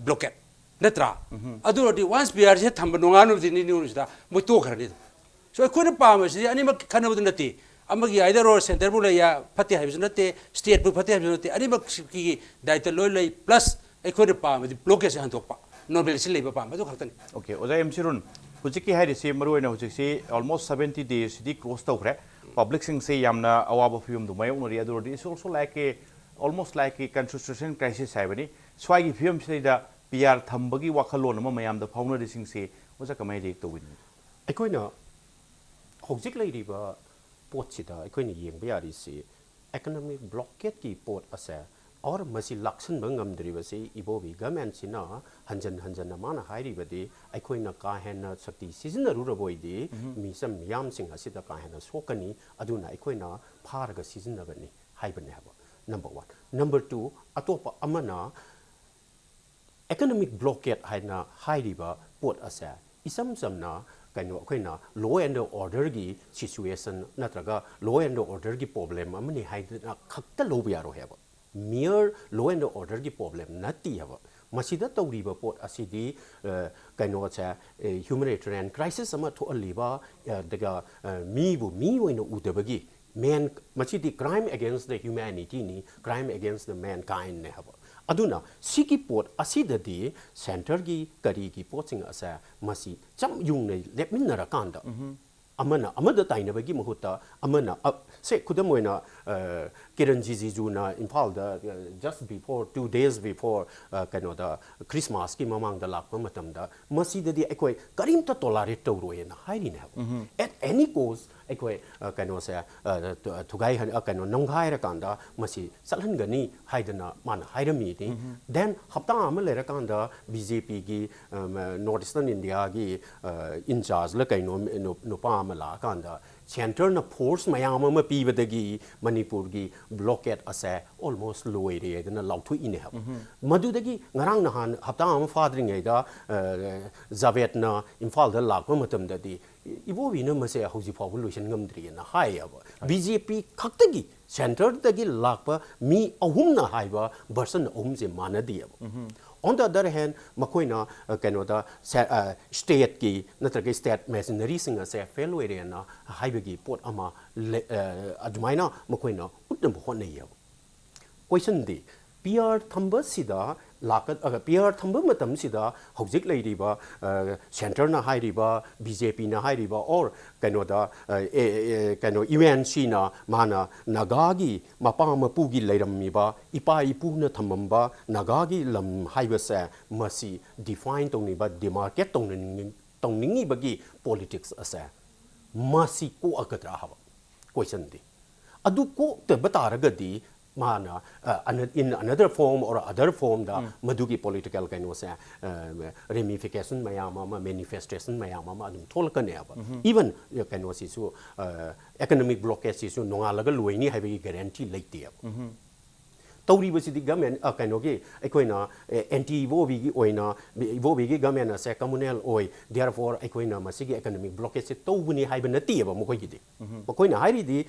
blockade, ꯅꯠꯇ꯭ꯔꯥ? ꯑꯗꯨ ꯑꯣꯏꯔꯗꯤ once ꯄꯤ ꯑꯥꯔ ꯁꯤꯁꯦ ꯊꯝꯕ ꯅꯣꯡꯉꯥꯟꯕꯗꯤ ꯅꯤꯅꯤ ꯍꯨꯝꯅꯤꯁꯤꯗ ꯃꯣꯏ ꯇꯣꯛꯈ꯭ꯔꯅꯤ ꯑꯗꯨꯝ꯫ So ꯑꯩꯈꯣꯏꯅ ꯄꯥꯝꯕꯁꯤꯗꯤ ꯑꯅꯤꯃꯛ ꯈꯟꯅꯕꯗꯨ ꯅꯠꯇꯦ꯫ ꯑꯃꯒꯤ either or, centreꯕꯨ ꯂꯩ ꯌꯥ-, ꯐꯠꯇꯦ ꯍꯥꯏꯕꯁꯨ ꯅꯠꯇꯦ, stateꯄꯨ ꯐꯠꯇꯦ ꯍꯥꯏꯕꯁꯨ ꯅꯠꯇꯦ꯫ ꯑꯅꯤꯃꯛꯀꯤ ꯗꯥꯏꯇ ꯂꯣꯏ ꯂꯩ, plus ꯑꯩꯈꯣꯏꯅ ꯄꯥꯝꯕꯗꯤ blockadeꯁꯦ ꯍꯟꯗꯣꯛꯄ, normalcy ꯂꯩꯕ ꯄꯥꯝꯕ, ꯑꯗꯨ ꯈꯛꯇꯅꯤ꯫ Okay, ꯑꯣꯖꯥ ꯑꯦꯝ ꯁꯤꯔꯨꯟ, ꯍꯧꯖꯤꯛꯀꯤ ꯍꯥꯏꯔꯤꯁꯤ ꯃꯔꯨꯑꯣꯏꯅ ꯍꯧꯖꯤꯛꯁꯤ almost seventy daysꯁꯤꯗꯤ cross ꯇꯧꯈ꯭ꯔꯦ꯫ Publicꯁꯤꯡꯁꯦ ꯌꯥꯝꯅ ꯑꯋꯥꯕ ꯐꯤꯕꯝꯗꯨ ꯃꯥꯌꯣꯛꯅꯔꯤ꯫ ꯑꯗꯨ ꯑꯣꯏꯔꯗꯤ it's also like a, almost like a constitution crisis ꯍꯥꯏꯕꯅꯤ꯫ ꯁ꯭ꯋꯥꯏꯒꯤ ꯐꯤꯕꯝꯁꯤꯗꯩꯗ ꯄꯤ ꯑꯥꯔ ꯊꯝꯕꯒꯤ ꯋꯥꯈꯜꯂꯣꯟ ꯑꯃ ꯃꯌꯥꯝꯗ ꯐꯥꯎꯅꯔꯤꯁꯤꯡꯁꯦ ꯑꯣꯖꯥ ꯀꯃꯥꯏꯅ react ꯇꯧꯕꯤꯅꯤ? ꯑꯩꯈꯣꯏꯅ ꯍꯧꯖꯤꯛ ꯂꯩꯔꯤꯕ ꯄꯣꯠꯁꯤꯗ ꯑꯩꯈꯣꯏꯅ ꯌꯦꯡꯕ ꯌꯥꯔꯤꯁꯤ economic blockadeꯀꯤ ꯄꯣꯠ ꯑꯁꯦ, or ꯃꯁꯤ ꯂꯥꯛꯁꯟꯕ ꯉꯝꯗ꯭ꯔꯤꯕꯁꯤ ꯏꯕꯣꯕꯤ governmentꯁꯤꯅ ꯍꯟꯖꯟ ꯍꯟꯖꯟꯅ ꯃꯥꯅ ꯍꯥꯏꯔꯤꯕꯗꯤ ꯑꯩꯈꯣꯏꯅ ꯀꯥ ꯍꯦꯟꯅ ꯁꯛꯇꯤ ꯁꯤꯖꯤꯟꯅꯔꯨꯔꯕꯣꯏꯗꯤ ꯃꯤꯆꯝ ꯃꯤꯌꯥꯝꯁꯤꯡ ꯑꯁꯤꯗ ꯀꯥ ꯍꯦꯟꯅ ꯁꯣꯛꯀꯅꯤ, ꯑꯗꯨꯅ ꯑꯩꯈꯣꯏꯅ ꯐꯥꯔꯒ ꯁꯤꯖꯤꯟꯅꯒꯅꯤ ꯍꯥꯏꯕꯅꯦ ꯍꯥꯏꯕ꯫ Number one꯫ Number two, ꯑꯇꯣꯞꯄ ꯑꯃꯅ economic blockade ꯍꯥꯏꯅ ꯍꯥꯏꯔꯤꯕ ꯄꯣꯠ ꯑꯁꯦ ꯏꯆꯝ ꯆꯝꯅ ꯀꯩꯅꯣ ꯑꯩꯈꯣꯏꯅ law and orderꯒꯤ situation ꯅꯠꯇ꯭ꯔꯒ law and orderꯒꯤ problem ꯑꯃꯅꯤ ꯍꯥꯏꯗꯅ ꯈꯛꯇ ꯂꯧꯕ ꯌꯥꯔꯣꯏ ꯍꯥꯏꯕ꯫ Mere law and orderꯒꯤ problem ꯅꯠꯇꯦ ꯍꯥꯏꯕ꯫ ꯃꯁꯤꯗ ꯇꯧꯔꯤꯕ ꯄꯣꯠ ꯑꯁꯤꯗꯤ, ꯑ, ꯀꯩꯅꯣꯁꯦ, ꯑ, humanitarian crisis ꯑꯃ ꯊꯣꯛꯍꯜꯂꯤꯕ, ꯑ, ꯑꯗꯨꯒ, ꯑ, ꯃꯤꯕꯨ ꯃꯤ ꯑꯣꯏꯅ ꯎꯗꯕꯒꯤ man, ꯃꯁꯤꯗꯤ crime against the humanityꯅꯤ, crime against the mankindꯅꯦ ꯍꯥꯏꯕ꯫ ꯑꯗꯨꯅ ꯁꯤꯒꯤ ꯄꯣꯠ ꯑꯁꯤꯗꯗꯤ centreꯒꯤ ꯀꯔꯤꯒꯤ ꯄꯣꯠꯁꯤꯡ ꯑꯁꯦ ꯃꯁꯤ ꯆꯞ ꯌꯨꯡꯅ ꯂꯦꯞꯃꯤꯟꯅꯔꯀꯥꯟꯗ ꯑꯃꯅ ꯑꯃꯗ ꯇꯥꯏꯅꯕꯒꯤ ꯃꯍꯨꯠꯇ ꯑꯃꯅ ꯑ-, ꯁꯦ ꯈꯨꯗꯝ ꯑꯣꯏꯅ, ꯑ, ꯀꯤꯔꯟ ꯖꯤꯖꯤꯖꯨꯅ ꯏꯝꯐꯥꯜꯗ, ꯑ, just before, two days before, ꯑ, ꯀꯩꯅꯣꯗ Christmasꯀꯤ ꯃꯃꯥꯡꯗ ꯂꯥꯛꯄ ꯃꯇꯝꯗ ꯃꯁꯤꯗꯗꯤ ꯑꯩꯈꯣꯏ ꯀꯔꯤꯝꯇ tolerate ꯇꯧꯔꯣꯏꯅ ꯍꯥꯏꯔꯤꯅꯦ ꯍꯥꯏꯕ꯫ At any cost ꯑꯩꯈꯣꯏ, ꯑ, ꯀꯩꯅꯣꯁꯦ, ꯑ, ꯊꯨꯒꯥꯏꯍꯟ-, ꯑ, ꯀꯩꯅꯣ ꯅꯝꯒꯥꯏꯔꯀꯥꯟꯗ ꯃꯁꯤ ꯆꯠꯍꯟꯒꯅꯤ ꯍꯥꯏꯗꯅ ꯃꯥꯅ ꯍꯥꯏꯔꯝꯃꯤꯅꯤ꯫ Then ꯍꯞꯇꯥ ꯑꯃ ꯂꯩꯔꯀꯥꯟꯗ BJPꯒꯤ, ꯑ, North Eastern Indiaꯒꯤ, ꯑ, in chargeꯂ ꯀꯩꯅꯣ ꯅꯨ-, ꯅꯨꯄꯥ ꯑꯃ ꯂꯥꯛꯑꯀꯥꯟꯗ centreꯅ force ꯃꯌꯥꯝ ꯑꯃ ꯄꯤꯕꯗꯒꯤ ꯃꯅꯤꯄꯨꯔꯒꯤ blockade ꯑꯁꯦ almost ꯂꯣꯏꯔꯦ ꯍꯥꯏꯗꯅ ꯂꯥꯎꯊꯣꯛꯏꯅꯦ ꯍꯥꯏꯕ꯫ ꯃꯗꯨꯗꯒꯤ ꯉꯔꯥꯡ ꯅꯍꯥꯟ ꯍꯞꯇꯥ ꯑꯃ ꯐꯥꯗ꯭ꯔꯤꯉꯩꯗ, ꯑ, ꯖꯥꯚꯦꯗꯅ ꯏꯝꯐꯥꯜꯗ ꯂꯥꯛꯄ ꯃꯇꯝꯗꯗꯤ ꯏꯕꯣꯕꯤꯅ ꯃꯁꯦ ꯍꯧꯖꯤꯛ ꯐꯥꯎꯕ ꯂꯣꯏꯁꯤꯟ ꯉꯝꯗ꯭ꯔꯤꯑꯅ ꯍꯥꯏꯌꯦꯕ꯫ ꯕꯤ ꯖꯦ ꯄꯤ ꯈꯛꯇꯒꯤ, ꯁꯦꯟꯇꯔꯗꯒꯤ ꯂꯥꯛꯄ ꯃꯤ ꯑꯍꯨꯝꯅ ꯍꯥꯏꯕ ꯚꯔꯁꯟ ꯑꯍꯨꯝꯁꯦ ꯃꯥꯟꯅꯗꯦꯕ꯫ On the other hand, ꯃꯈꯣꯏꯅ ꯑ, ꯀꯩꯅꯣꯗ ꯁꯦ- ꯑ, ꯁ꯭ꯇꯦꯠꯀꯤ ꯅꯠꯇ꯭ꯔꯒ ꯁ꯭ꯇꯦꯠ ꯃꯦꯁꯤꯅꯔꯤꯁꯤꯡ ꯑꯁꯦ ꯐꯦꯜ ꯑꯣꯏꯔꯦꯅ ꯍꯥꯏꯕꯒꯤ ꯄꯣꯠ ꯑꯃ ꯂꯩ- ꯑ, ꯑꯗꯨꯃꯥꯏꯅ ꯃꯈꯣꯏꯅ ꯎꯠꯅꯕ ꯍꯣꯠꯅꯩꯌꯦꯕ꯫ ꯀꯣꯏꯁꯟꯗꯤ, ꯄꯤ ꯑꯥꯔ ꯊꯝꯕꯁꯤꯗ ꯂꯥꯛꯀ- ꯑ, ꯄꯤ ꯑꯥꯔ ꯊꯝꯕ ꯃꯇꯝꯁꯤꯗ ꯍꯧꯖꯤꯛ ꯂꯩꯔꯤꯕ, ꯑ, ꯁꯦꯟꯇꯔꯅ ꯍꯥꯏꯔꯤꯕ, ꯕꯤ ꯖꯦ ꯄꯤꯅ ꯍꯥꯏꯔꯤꯕ, or ꯀꯩꯅꯣꯗ, ꯑ, ꯑꯦ- ꯑꯦ- ꯀꯩꯅꯣ, ꯌꯨ ꯑꯦꯟ ꯁꯤꯅ ꯃꯥꯅ ꯅꯥꯒꯥꯒꯤ ꯃꯄꯥ ꯃꯄꯨꯒꯤ ꯂꯩꯔꯝꯃꯤꯕ, ꯏꯄꯥ ꯏꯄꯨꯅ ꯊꯝꯃꯝꯕ ꯅꯥꯒꯥꯒꯤ ꯂꯝ ꯍꯥꯏꯕꯁꯦ ꯃꯁꯤ ꯗꯤꯐꯥꯏꯟ ꯇꯧꯅꯤꯡꯕ, ꯗꯤꯃꯥꯔꯀꯦꯠ ꯇꯧꯅꯤꯡ- ꯇꯧꯅꯤꯡꯉꯤꯕꯒꯤ ꯄꯣꯂꯤꯇꯤꯛꯁ ꯑꯁꯦ ꯃꯁꯤ ꯀꯣꯛꯑꯒꯗ꯭ꯔꯥ ꯍꯥꯏꯕ ꯀꯣꯏꯁꯟꯗꯤ꯫ ꯑꯗꯨ ꯀꯣꯛꯇꯕ ꯇꯥꯔꯒꯗꯤ ꯃꯥꯅ, ꯑ, ꯑꯅ- in another form or other formꯗ ꯃꯗꯨꯒꯤ ꯄꯣꯂꯤꯇꯤꯀꯦꯜ ꯀꯩꯅꯣꯁꯦ, ꯑ, ꯔꯦꯃꯤꯐꯤꯀꯦꯁꯟ ꯃꯌꯥꯝ ꯑꯃ, ꯃꯦꯅꯤꯐꯦꯁꯇꯦꯁꯟ ꯃꯌꯥꯝ ꯑꯃ ꯑꯗꯨꯝ ꯊꯣꯛꯂꯛꯀꯅꯦꯕ꯫ ꯏꯚꯟ ꯀꯩꯅꯣꯁꯤꯁꯨ, ꯑ, ꯏꯀꯣꯅꯣꯃꯤꯛ ꯕ꯭ꯂꯣꯀꯦꯖꯁꯤꯁꯨ ꯅꯣꯡꯉꯥꯜꯂꯒ ꯂꯣꯏꯅꯤ ꯍꯥꯏꯕꯒꯤ ꯒꯦꯔꯦꯟꯇꯤ ꯂꯩꯇꯦꯕ꯫ ꯇꯧꯔꯤꯕꯁꯤꯗꯤ ꯒꯃꯦꯟ, ꯑ, ꯀꯩꯅꯣꯒꯤ, ꯑꯩꯈꯣꯏꯅ, ꯑꯦ, ꯑꯦꯟꯇꯤ ꯏꯕꯣꯕꯤꯒꯤ ꯑꯣꯏꯅ, ꯏꯕꯣꯕꯤꯒꯤ ꯒꯃꯦꯟ ꯑꯁꯦ ꯀꯝꯃꯨꯅꯦꯜ ꯑꯣꯏ, therefore ꯑꯩꯈꯣꯏꯅ ꯃꯁꯤꯒꯤ ꯏꯀꯣꯅꯣꯃꯤꯛ ꯕ꯭ꯂꯣꯀꯦꯖꯁꯦ ꯇꯧꯕꯅꯤ ꯍꯥꯏꯕ ꯅꯠꯇꯦꯕ ꯃꯈꯣꯏꯒꯤꯗꯤ꯫ ꯃꯈꯣꯏꯅ ꯍꯥꯏꯔꯤꯗꯤ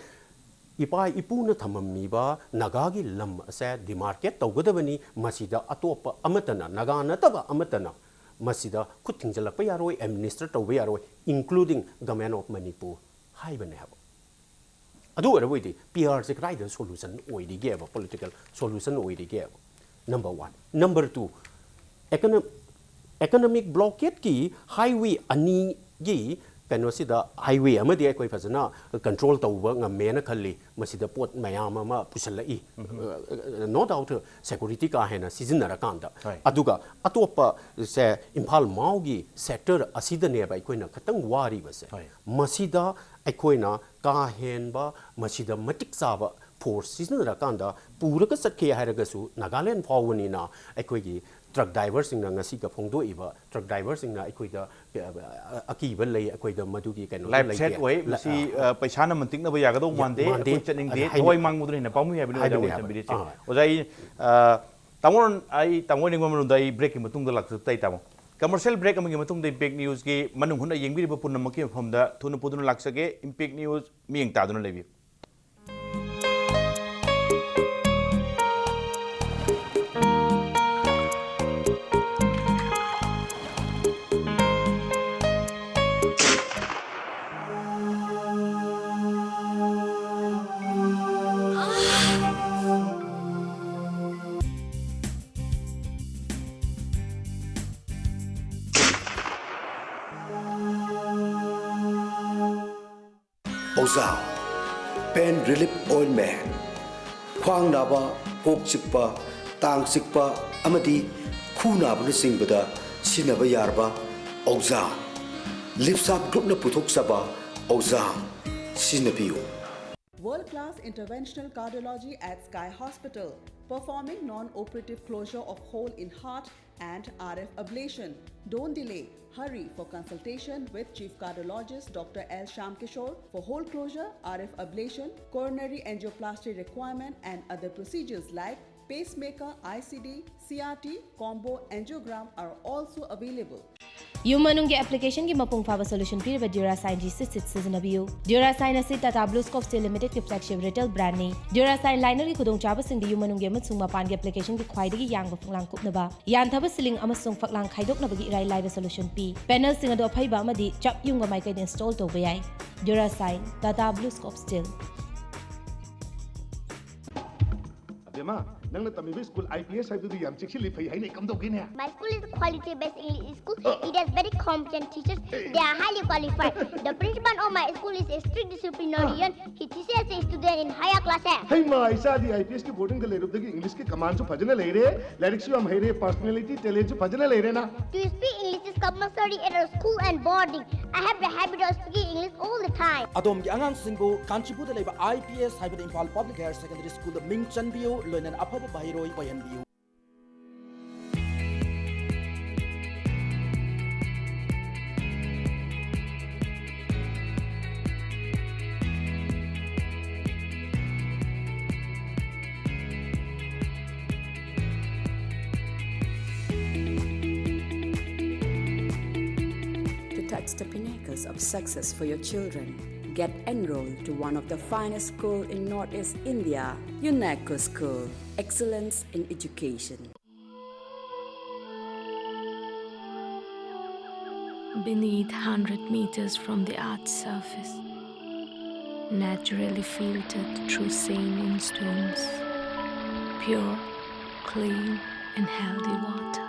ꯏꯄꯥ ꯏꯄꯨꯅ ꯊꯝꯃꯝꯃꯤꯕ ꯅꯥꯒꯥꯒꯤ ꯂꯝ ꯑꯁꯦ ꯗꯤꯃꯥꯔꯀꯦꯠ ꯇꯧꯒꯗꯕꯅꯤ, ꯃꯁꯤꯗ ꯑꯇꯣꯞꯄ ꯑꯃꯠꯇꯅ, ꯅꯥꯒꯥ ꯅꯠꯇꯕ ꯑꯃꯠꯇꯅ ꯃꯁꯤꯗ ꯈꯨꯠ ꯊꯤꯡꯖꯤꯜꯂꯛꯄ ꯌꯥꯔꯣꯏ, ꯑꯦꯗꯃꯤꯅꯤꯁꯇꯔ ꯇꯧꯕ ꯌꯥꯔꯣꯏ, including Government of Manipur ꯍꯥꯏꯕꯅꯦ ꯍꯥꯏꯕ꯫ ꯑꯗꯨ ꯑꯣꯏꯔꯕ ꯑꯣꯏꯗꯤ ꯄꯤ ꯑꯥꯔꯁꯦ ꯀꯗꯥꯏꯗ ꯁꯣꯂꯨꯁꯟ ꯑꯣꯏꯔꯤꯒꯦꯕ, ꯄꯣꯂꯤꯇꯤꯀꯦꯜ ꯁꯣꯂꯨꯁꯟ ꯑꯣꯏꯔꯤꯒꯦꯕ? Number one. ꯅꯝꯕꯔ ꯇꯨ, ꯑꯦꯀꯅ- ꯏꯀꯣꯅꯣꯃꯤꯛ ꯕ꯭ꯂꯣꯀꯦꯠꯀꯤ ꯍꯥꯏꯋꯦ ꯑꯅꯤꯒꯤ ꯀꯩꯅꯣꯁꯤꯗ, ꯍꯥꯏꯋꯦ ꯑꯃꯗꯤ ꯑꯩꯈꯣꯏ ꯐꯖꯅ ꯀꯟꯇ꯭ꯔꯣꯜ ꯇꯧꯕ ꯉꯝꯃꯦꯅ ꯈꯜꯂꯤ꯫ ꯃꯁꯤꯗ ꯄꯣꯠ ꯃꯌꯥꯝ ꯑꯃ ꯄꯨꯁꯤꯜꯂꯛꯏ, ꯅꯣ ꯗꯥꯎꯠ ꯁꯦꯀꯨꯔꯤꯇꯤ ꯀꯥ ꯍꯦꯟꯅ ꯁꯤꯖꯤꯟꯅꯔꯀꯥꯟꯗ꯫ ꯍꯣꯏ꯫ ꯑꯗꯨꯒ ꯑꯇꯣꯞꯄꯁꯦ ꯏꯝꯐꯥꯜ ꯃꯥꯎꯒꯤ ꯁꯦꯛꯇꯔ ꯑꯁꯤꯗꯅꯦꯕ ꯑꯩꯈꯣꯏꯅ ꯈꯤꯇꯪ ꯋꯥꯔꯤꯕꯁꯦ꯫ ꯍꯣꯏ꯫ ꯃꯁꯤꯗ ꯑꯩꯈꯣꯏꯅ ꯀꯥ ꯍꯦꯟꯕ, ꯃꯁꯤꯗ ꯃꯇꯤꯛ ꯆꯥꯕ ꯐꯣꯔꯁ ꯁꯤꯖꯤꯟꯅꯔꯀꯥꯟꯗ ꯄꯨꯔꯒ ꯆꯠꯀꯦ ꯍꯥꯏꯔꯒꯁꯨ ꯅꯥꯒꯥꯂꯦꯟ ꯐꯥꯎꯕꯅꯤꯅ ꯑꯩꯈꯣꯏꯒꯤ ꯇ꯭ꯔꯛ ꯗ꯭ꯔꯥꯏꯚꯔꯁꯤꯡꯅ ꯉꯁꯤꯒ ꯐꯣꯡꯗꯣꯛꯏꯕ ꯇ꯭ꯔꯛ ꯗ꯭ꯔꯥꯏꯚꯔꯁꯤꯡꯅ ꯑꯩꯈꯣꯏꯗ, ꯑ, ꯑꯀꯤꯕ ꯂꯩ, ꯑꯩꯈꯣꯏꯗ ꯃꯗꯨꯒꯤ ꯀꯩꯅꯣꯗꯣ ꯂꯥꯏꯐ ꯂꯩꯇꯦ꯫ ꯊ꯭ꯔꯦꯠ ꯑꯣꯏ꯫ ꯂ- ꯃꯁꯤ, ꯑ, ꯑ, ꯄꯩꯁꯥꯅ ꯃꯟꯇꯤꯛꯅꯕ ꯌꯥꯒꯗꯧ ꯃꯥꯟꯗꯦ꯫ ꯃꯥꯟꯗꯦ꯫ ꯑꯩꯈꯣꯏ ꯆꯠꯅꯤꯡꯗꯦ꯫ ꯑꯗꯨ ꯍꯥꯏꯅ- ꯊꯋꯥꯏ ꯃꯥꯡꯕꯗꯨꯅ ꯍꯦꯟꯅ ꯄꯥꯝꯃꯨꯏ ꯍꯥꯏꯕꯅꯤ ꯑꯣꯖꯥ ꯍꯥꯏꯕꯅꯤ ꯑꯩꯈꯣꯏ ꯍꯥꯏꯕ꯫ ꯊꯝꯕꯤꯔꯤꯁꯦ꯫ ꯑꯥ꯫ ꯑꯣꯖꯥ, ꯑꯩ, ꯑ, ꯇꯥꯃꯣ, ꯑꯩ ꯇꯥꯃꯣ ꯅꯤꯡꯕ ꯃꯅꯨꯡꯗ ꯑꯩ ꯕ꯭ꯔꯦꯛꯀꯤ ꯃꯇꯨꯡꯗ ꯂꯥꯛꯆ ꯇꯥꯏ, ꯇꯥꯃꯣ꯫ Commercial break ꯑꯃꯒꯤ ꯃꯇꯨꯡꯗ Impact Newsꯀꯤ ꯃꯅꯨꯡ ꯍꯨꯠꯅ ꯌꯦꯡꯕꯤꯔꯤꯕ ꯄꯨꯝꯅꯃꯛꯀꯤ ꯃꯐꯝꯗ ꯊꯨꯅ ꯄꯨꯗꯨꯅ ꯂꯥꯛꯆꯒꯦ꯫ Impact News ꯃꯤꯠꯌꯦꯡ ꯇꯥꯗꯨꯅ ꯂꯩꯕꯤꯌꯨ꯫ ꯑꯣꯖꯥꯝ Pain Relief Ointment꯫ ꯈ꯭ꯋꯥꯡ ꯅꯥꯕ, ꯀꯣꯛ ꯆꯤꯛꯄ, ꯇꯥꯡ ꯆꯤꯛꯄ ꯑꯃꯗꯤ ꯈꯨ ꯅꯥꯕꯅꯆꯤꯡꯕꯗ ꯁꯤꯖꯤꯟꯅꯕ ꯌꯥꯔꯕ ꯑꯣꯖꯥꯝ꯫ ꯂꯤꯞꯁꯥꯞ ꯒ꯭ꯔꯨꯞꯅ ꯄꯨꯊꯣꯛꯆꯕ ꯑꯣꯖꯥꯝ ꯁꯤꯖꯤꯟꯅꯕꯤꯌꯨ꯫ World-class interventional cardiology at Sky Hospital, performing non-operative closure of hole in heart and R F ablation. Don't delay. Hurry for consultation with Chief Cardiologist Doctor L Shyamkishore for hole closure, R F ablation, coronary angioplasty requirement, and other procedures like pacemaker, I C D, C R T, combo angiogram are also available. ꯌꯨꯝ ꯃꯅꯨꯡꯒꯤ ꯑꯦꯄ꯭ꯂꯤꯀꯦꯁꯟꯒꯤ ꯃꯄꯨꯡ ꯐꯥꯕ solution ꯄꯤꯔꯤꯕ Durasine G six six ꯁꯤꯖꯤꯟꯅꯕꯤꯌꯨ꯫ Durasine ꯑꯁꯤ Tata BlueScope Steel Limitedꯀꯤ flagship retail brandꯅꯤ꯫ Durasine linerꯒꯤ ꯈꯨꯗꯣꯡꯆꯥꯕꯁꯤꯡꯗꯤ ꯌꯨꯝ ꯃꯅꯨꯡꯒꯤ ꯑꯃꯁꯨꯡ ꯃꯄꯥꯟꯒꯤ ꯑꯦꯄ꯭ꯂꯤꯀꯦꯁꯟꯒꯤ ꯈ꯭ꯋꯥꯏꯗꯒꯤ ꯌꯥꯡꯕ ꯐꯛꯂꯥꯡ ꯀꯨꯞꯅꯕ, ꯌꯥꯟꯊꯕ ceiling ꯑꯃꯁꯨꯡ ꯐꯛꯂꯥꯡ ꯈꯥꯏꯗꯣꯛꯅꯕꯒꯤ ꯏꯔꯥꯏ ꯂꯥꯏꯕ ꯁꯣꯂꯨꯁꯟ ꯄꯤ꯫ ꯄꯦꯅꯦꯜꯁꯤꯡ ꯑꯗꯨ ꯑꯐꯩꯕ ꯑꯃꯗꯤ ꯆꯞ ꯌꯨꯡꯕ ꯃꯥꯏꯀꯩꯗ ꯏꯟꯁꯇꯣꯜ ꯇꯧꯕ ꯌꯥꯏ꯫ Durasine, Tata BlueScope Steel꯫ ꯑꯕꯦꯝꯃ, ꯅꯪꯅ ꯇꯝꯃꯤꯕ ꯁ꯭ꯀꯨꯜ I P S ꯍꯥꯏꯕꯗꯨꯗꯤ ꯌꯥꯝ ꯆꯦꯛꯁꯤꯜꯂꯤ, ꯐꯩ ꯍꯥꯏꯅ, ꯀꯝꯗꯧꯒꯦꯅꯦ? My school is a quality-based English school. It has very competent teachers. They are highly qualified. The principal of my school is a strict disciplinarian. He teaches the student in higher classes. ꯍꯩꯃꯥ, ꯏꯆꯥꯗꯤ I P S ꯀꯤ boardingꯗ ꯂꯩꯔꯨꯕꯗꯒꯤ Englishꯀꯤ commandꯁꯨ ꯐꯖꯅ ꯂꯩꯔꯦ, ꯂꯥꯏꯔꯤꯛꯁꯨ ꯌꯥꯝ ꯍꯩꯔꯦ, personality, talentꯁꯨ ꯐꯖꯅ ꯂꯩꯔꯦꯅ꯫ To speak English is compulsory at our school and boarding. I have the habit of speaking English all the time. ꯑꯗꯣꯝꯒꯤ ꯑꯉꯥꯡꯁꯤꯡꯕꯨ ꯀꯥꯟꯆꯤꯄꯨꯔꯗ ꯂꯩꯕ I P S ꯍꯥꯏꯕꯗꯤ ꯏꯝꯐꯥꯜ Public Higher Secondary Schoolꯗ ꯃꯤꯡ ꯆꯟꯕꯤꯌꯨ, ꯂꯣꯏꯅꯅ ꯑꯐꯕ ꯃꯍꯩꯔꯣꯏ ꯑꯣꯏꯍꯟꯕꯤꯌꯨ꯫ It's the pinnacles of success for your children. Get enrolled to one of the finest school in Northeast India, UNESCO School. Excellence in education. Beneath, hundred meters from the earth's surface, naturally filtered through saline stones, pure, clean, and healthy water.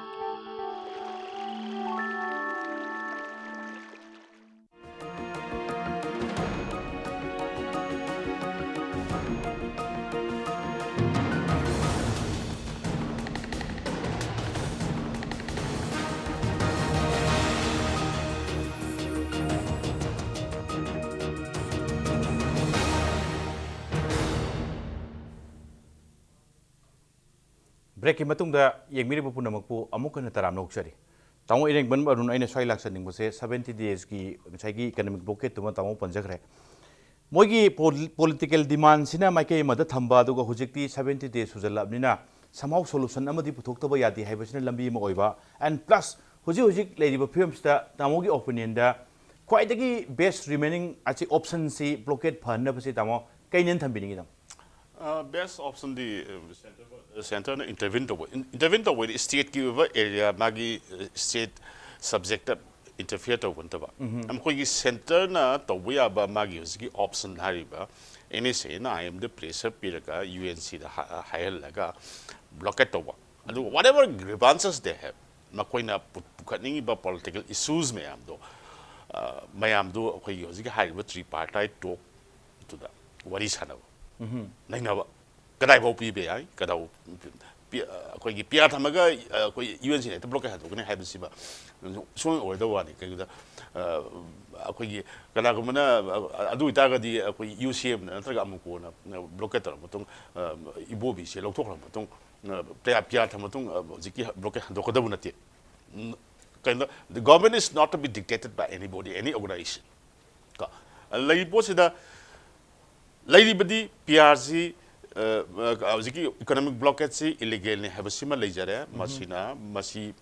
ꯕ꯭ꯔꯦꯛꯀꯤ ꯃꯇꯨꯡꯗ ꯌꯦꯡꯕꯤꯔꯤꯕ ꯄꯨꯝꯅꯃꯛꯄꯨ ꯑꯃꯨꯛ ꯍꯟꯅ ꯇꯔꯥꯝꯅ ꯑꯣꯛꯆꯔꯤ꯫ ꯇꯥꯃꯣ ꯏꯔꯦꯡꯕꯝ ꯑꯔꯨꯟ, ꯑꯩꯅ ꯁ꯭ꯋꯥꯏ ꯂꯥꯛꯆꯅꯤꯡꯕꯁꯦ seventy ꯗꯦꯖꯀꯤ ꯉꯁꯥꯏꯒꯤ ꯏꯀꯅꯣꯃꯤꯛ ꯕ꯭ꯂꯣꯀꯦꯠꯇꯨꯃ ꯇꯥꯃꯣ ꯄꯟꯖꯈ꯭ꯔꯦ꯫ ꯃꯣꯏꯒꯤ ꯄꯣꯂꯤꯇꯤꯀꯦꯜ ꯗꯤꯃꯥꯟꯁꯤꯅ ꯃꯥꯏꯀꯩ ꯑꯃꯗ ꯊꯝꯕ, ꯑꯗꯨꯒ ꯍꯧꯖꯤꯛꯇꯤ ꯁꯕꯦꯟꯇꯤ ꯗꯦꯖ ꯁꯨꯖꯜꯂꯛꯑꯕꯅꯤꯅ somehow solution ꯑꯃꯗꯤ ꯄꯨꯊꯣꯛꯇꯕ ꯌꯥꯗꯦ ꯍꯥꯏꯕꯁꯤꯅ ꯂꯝꯕꯤ ꯑꯃ ꯑꯣꯏꯕ, and plus ꯍꯧꯖꯤꯛ ꯍꯧꯖꯤꯛ ꯂꯩꯔꯤꯕ ꯐꯤꯕꯝꯁꯤꯗ ꯇꯥꯃꯣꯒꯤ ꯑꯣꯄꯤꯅꯤꯌꯟꯗ ꯈ꯭ꯋꯥꯏꯗꯒꯤ ꯕꯦꯁ ꯔꯤꯃꯦꯅꯤꯡ ꯑꯁꯤ ꯑꯣꯞꯁꯟꯁꯤ ꯕ꯭ꯂꯣꯀꯦꯠ ꯐꯍꯟꯅꯕꯁꯤ ꯇꯥꯃꯣ ꯀꯩꯅꯦꯅ ꯊꯝꯕꯤꯅꯤꯡꯉꯤ ꯇꯥꯃꯣ? ꯕꯦꯁ ꯑꯣꯞꯁꯟꯗꯤ ꯁꯦꯟꯇꯔꯅ ꯏꯟꯇꯔꯚꯤꯟ ꯇꯧꯕ꯫ ꯏꯟꯇꯔꯚꯤꯟ ꯇꯧꯕ ꯍꯥꯏꯗꯤ ꯁ꯭ꯇꯦꯠꯀꯤ ꯑꯣꯏꯕ ꯑꯦꯔꯤꯌꯥ, ꯃꯥꯒꯤ ꯁ꯭ꯇꯦꯠ ꯁꯕꯖꯦꯛꯇ ꯏꯟꯇꯔꯐꯤꯌꯔ ꯇꯧꯕ ꯅꯠꯇꯕ, ꯃꯈꯣꯏꯒꯤ ꯁꯦꯟꯇꯔꯅ ꯇꯧꯕ ꯌꯥꯕ ꯃꯥꯒꯤ ꯍꯧꯖꯤꯛꯀꯤ ꯑꯣꯞꯁꯟ ꯍꯥꯏꯔꯤꯕ ꯑꯦꯟ ꯑꯦꯁ ꯑꯦꯅ ꯑꯥꯏ ꯑꯦꯝꯗ ꯄ꯭ꯔꯦꯁꯔ ꯄꯤꯔꯒ ꯌꯨ ꯑꯦꯟ ꯁꯤꯗ ꯍꯥꯏꯍꯜꯂꯒ ꯕ꯭ꯂꯣꯀꯦꯠ ꯇꯧꯕ꯫ ꯑꯗꯨꯒ whatever grievances they have, ꯃꯈꯣꯏꯅ ꯄꯨ- ꯄꯨꯈꯠꯅꯤꯡꯉꯤꯕ ꯄꯣꯂꯤꯇꯤꯀꯦꯜ ꯏꯁꯨꯁ ꯃꯌꯥꯝꯗꯣ, ꯑ, ꯃꯌꯥꯝꯗꯣ ꯑꯩꯈꯣꯏꯒꯤ ꯍꯧꯖꯤꯛꯀꯤ ꯍꯥꯏꯔꯤꯕ ꯇ꯭ꯔꯤꯄꯥꯔꯇꯥꯏꯠ ꯇꯣꯛꯇꯨꯗ ꯋꯥꯔꯤ ꯁꯥꯟꯅꯕ, ꯅꯩꯅꯕ꯫ ꯀꯗꯥꯏꯐꯥꯎ ꯄꯤꯕ ꯌꯥꯏ, ꯀꯗꯥꯏꯐꯥꯎ ꯄꯤ- ꯑꯩꯈꯣꯏꯒꯤ ꯄꯤ ꯑꯥꯔ ꯊꯝꯃꯒ, ꯑ, ꯑꯩꯈꯣꯏ ꯌꯨ ꯑꯦꯟ ꯁꯤꯅ ꯍꯦꯛꯇ ꯕ꯭ꯂꯣꯀꯦꯠ ꯍꯟꯗꯣꯛꯀꯅꯤ ꯍꯥꯏꯕꯁꯤꯃ ꯁꯨꯡꯑꯣꯏ ꯑꯣꯏꯔꯣꯏꯗꯕ ꯋꯥꯅꯤ꯫ ꯀꯩꯒꯤꯅꯣꯗ, ꯑ, ꯑꯩꯈꯣꯏꯒꯤ ꯀꯅꯥꯒꯨꯝꯕꯅ, ꯑ, ꯑꯗꯨ ꯑꯣꯏꯇꯥꯔꯒꯗꯤ ꯑꯩꯈꯣꯏ ꯌꯨ ꯁꯤ ꯑꯦꯝꯅ ꯅꯠꯇ꯭ꯔꯒ ꯑꯃꯨꯀꯣꯅ ꯕ꯭ꯂꯣꯀꯦꯠ ꯇꯧꯔꯕ ꯃꯇꯨꯡ, ꯑ, ꯏꯕꯣꯕꯤꯁꯦ ꯂꯧꯊꯣꯛꯈ꯭ꯔꯕ ꯃꯇꯨꯡ, ꯑ, ꯄꯤ ꯑꯥꯔ ꯊꯝꯃ ꯃꯇꯨꯡ, ꯑ, ꯍꯧꯖꯤꯛꯀꯤ ꯕ꯭ꯂꯣꯀꯦꯠ ꯍꯟꯗꯣꯛꯀꯗꯕ ꯅꯠꯇꯦ꯫ ꯎꯝ, ꯀꯩꯅꯣ, the government is not to be dictated by anybody, any organization꯫ ꯀꯣ, ꯂꯩꯔꯤꯕ ꯄꯣꯠꯁꯤꯗ ꯂꯩꯔꯤꯕꯗꯤ ꯄꯤ ꯑꯥꯔꯁꯤ, ꯑ, ꯑ, ꯍꯧꯖꯤꯛꯀꯤ ꯏꯀꯣꯅꯣꯃꯤꯛ ꯕ꯭ꯂꯣꯀꯦꯠꯁꯤ ꯏꯂꯤꯒꯦꯜꯅꯤ ꯍꯥꯏꯕꯁꯤꯃ ꯂꯩꯖꯔꯦ꯫ ꯃꯁꯤꯅ, ꯃꯁꯤ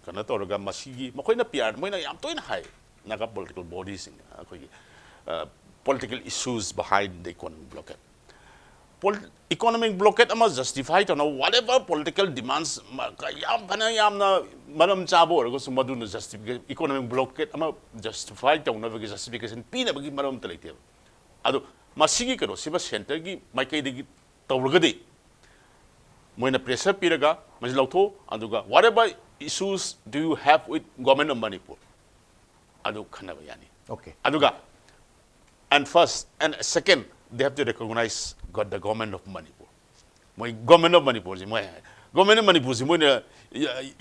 ꯀꯩꯅꯣ ꯇꯧꯔꯒ ꯃꯁꯤꯒꯤ ꯃꯈꯣꯏꯅ ꯄꯤ ꯑꯥꯔ, ꯃꯣꯏꯅ ꯌꯥꯝ ꯇꯣꯏꯅ ꯍꯥꯏ, Naga political bodies ꯁꯤꯡ ꯑꯩꯈꯣꯏꯒꯤ political issues behind the economic blockade꯫ Economic blockade ꯑꯃ justify ꯇꯧꯅꯕ whatever political demands ꯌꯥꯝ ꯐꯅ ꯌꯥꯝꯅ ꯃꯔꯝ ꯆꯥꯕ ꯑꯣꯏꯔꯒꯁꯨ ꯃꯗꯨꯅ justification economic blockade ꯑꯃ justify ꯇꯧꯅꯕꯒꯤ justification ꯄꯤꯅꯕꯒꯤ ꯃꯔꯝ ꯑꯝꯇ ꯂꯩꯇꯦꯕ꯫ ꯑꯗꯣ ꯃꯁꯤꯒꯤ ꯀꯩꯅꯣꯁꯤꯃ centre ꯒꯤ ꯃꯥꯏꯀꯩꯗꯒꯤ ꯇꯧꯔꯒꯗꯤ ꯃꯣꯏꯅ pressure ꯄꯤꯔꯒ ꯃꯁꯤ ꯂꯧꯊꯣꯛ ꯑꯗꯨꯒ whatever issues do you have with government of Manipur ꯑꯗꯨ ꯈꯟꯅꯕ ꯌꯥꯅꯤ꯫ Okay. ꯑꯗꯨꯒ and first and second they have to recognize got the government of Manipur꯫ ꯃꯣꯏ government of Manipur ꯁꯤ ꯃꯣꯏ government of Manipur ꯁꯤ ꯃꯣꯏꯅ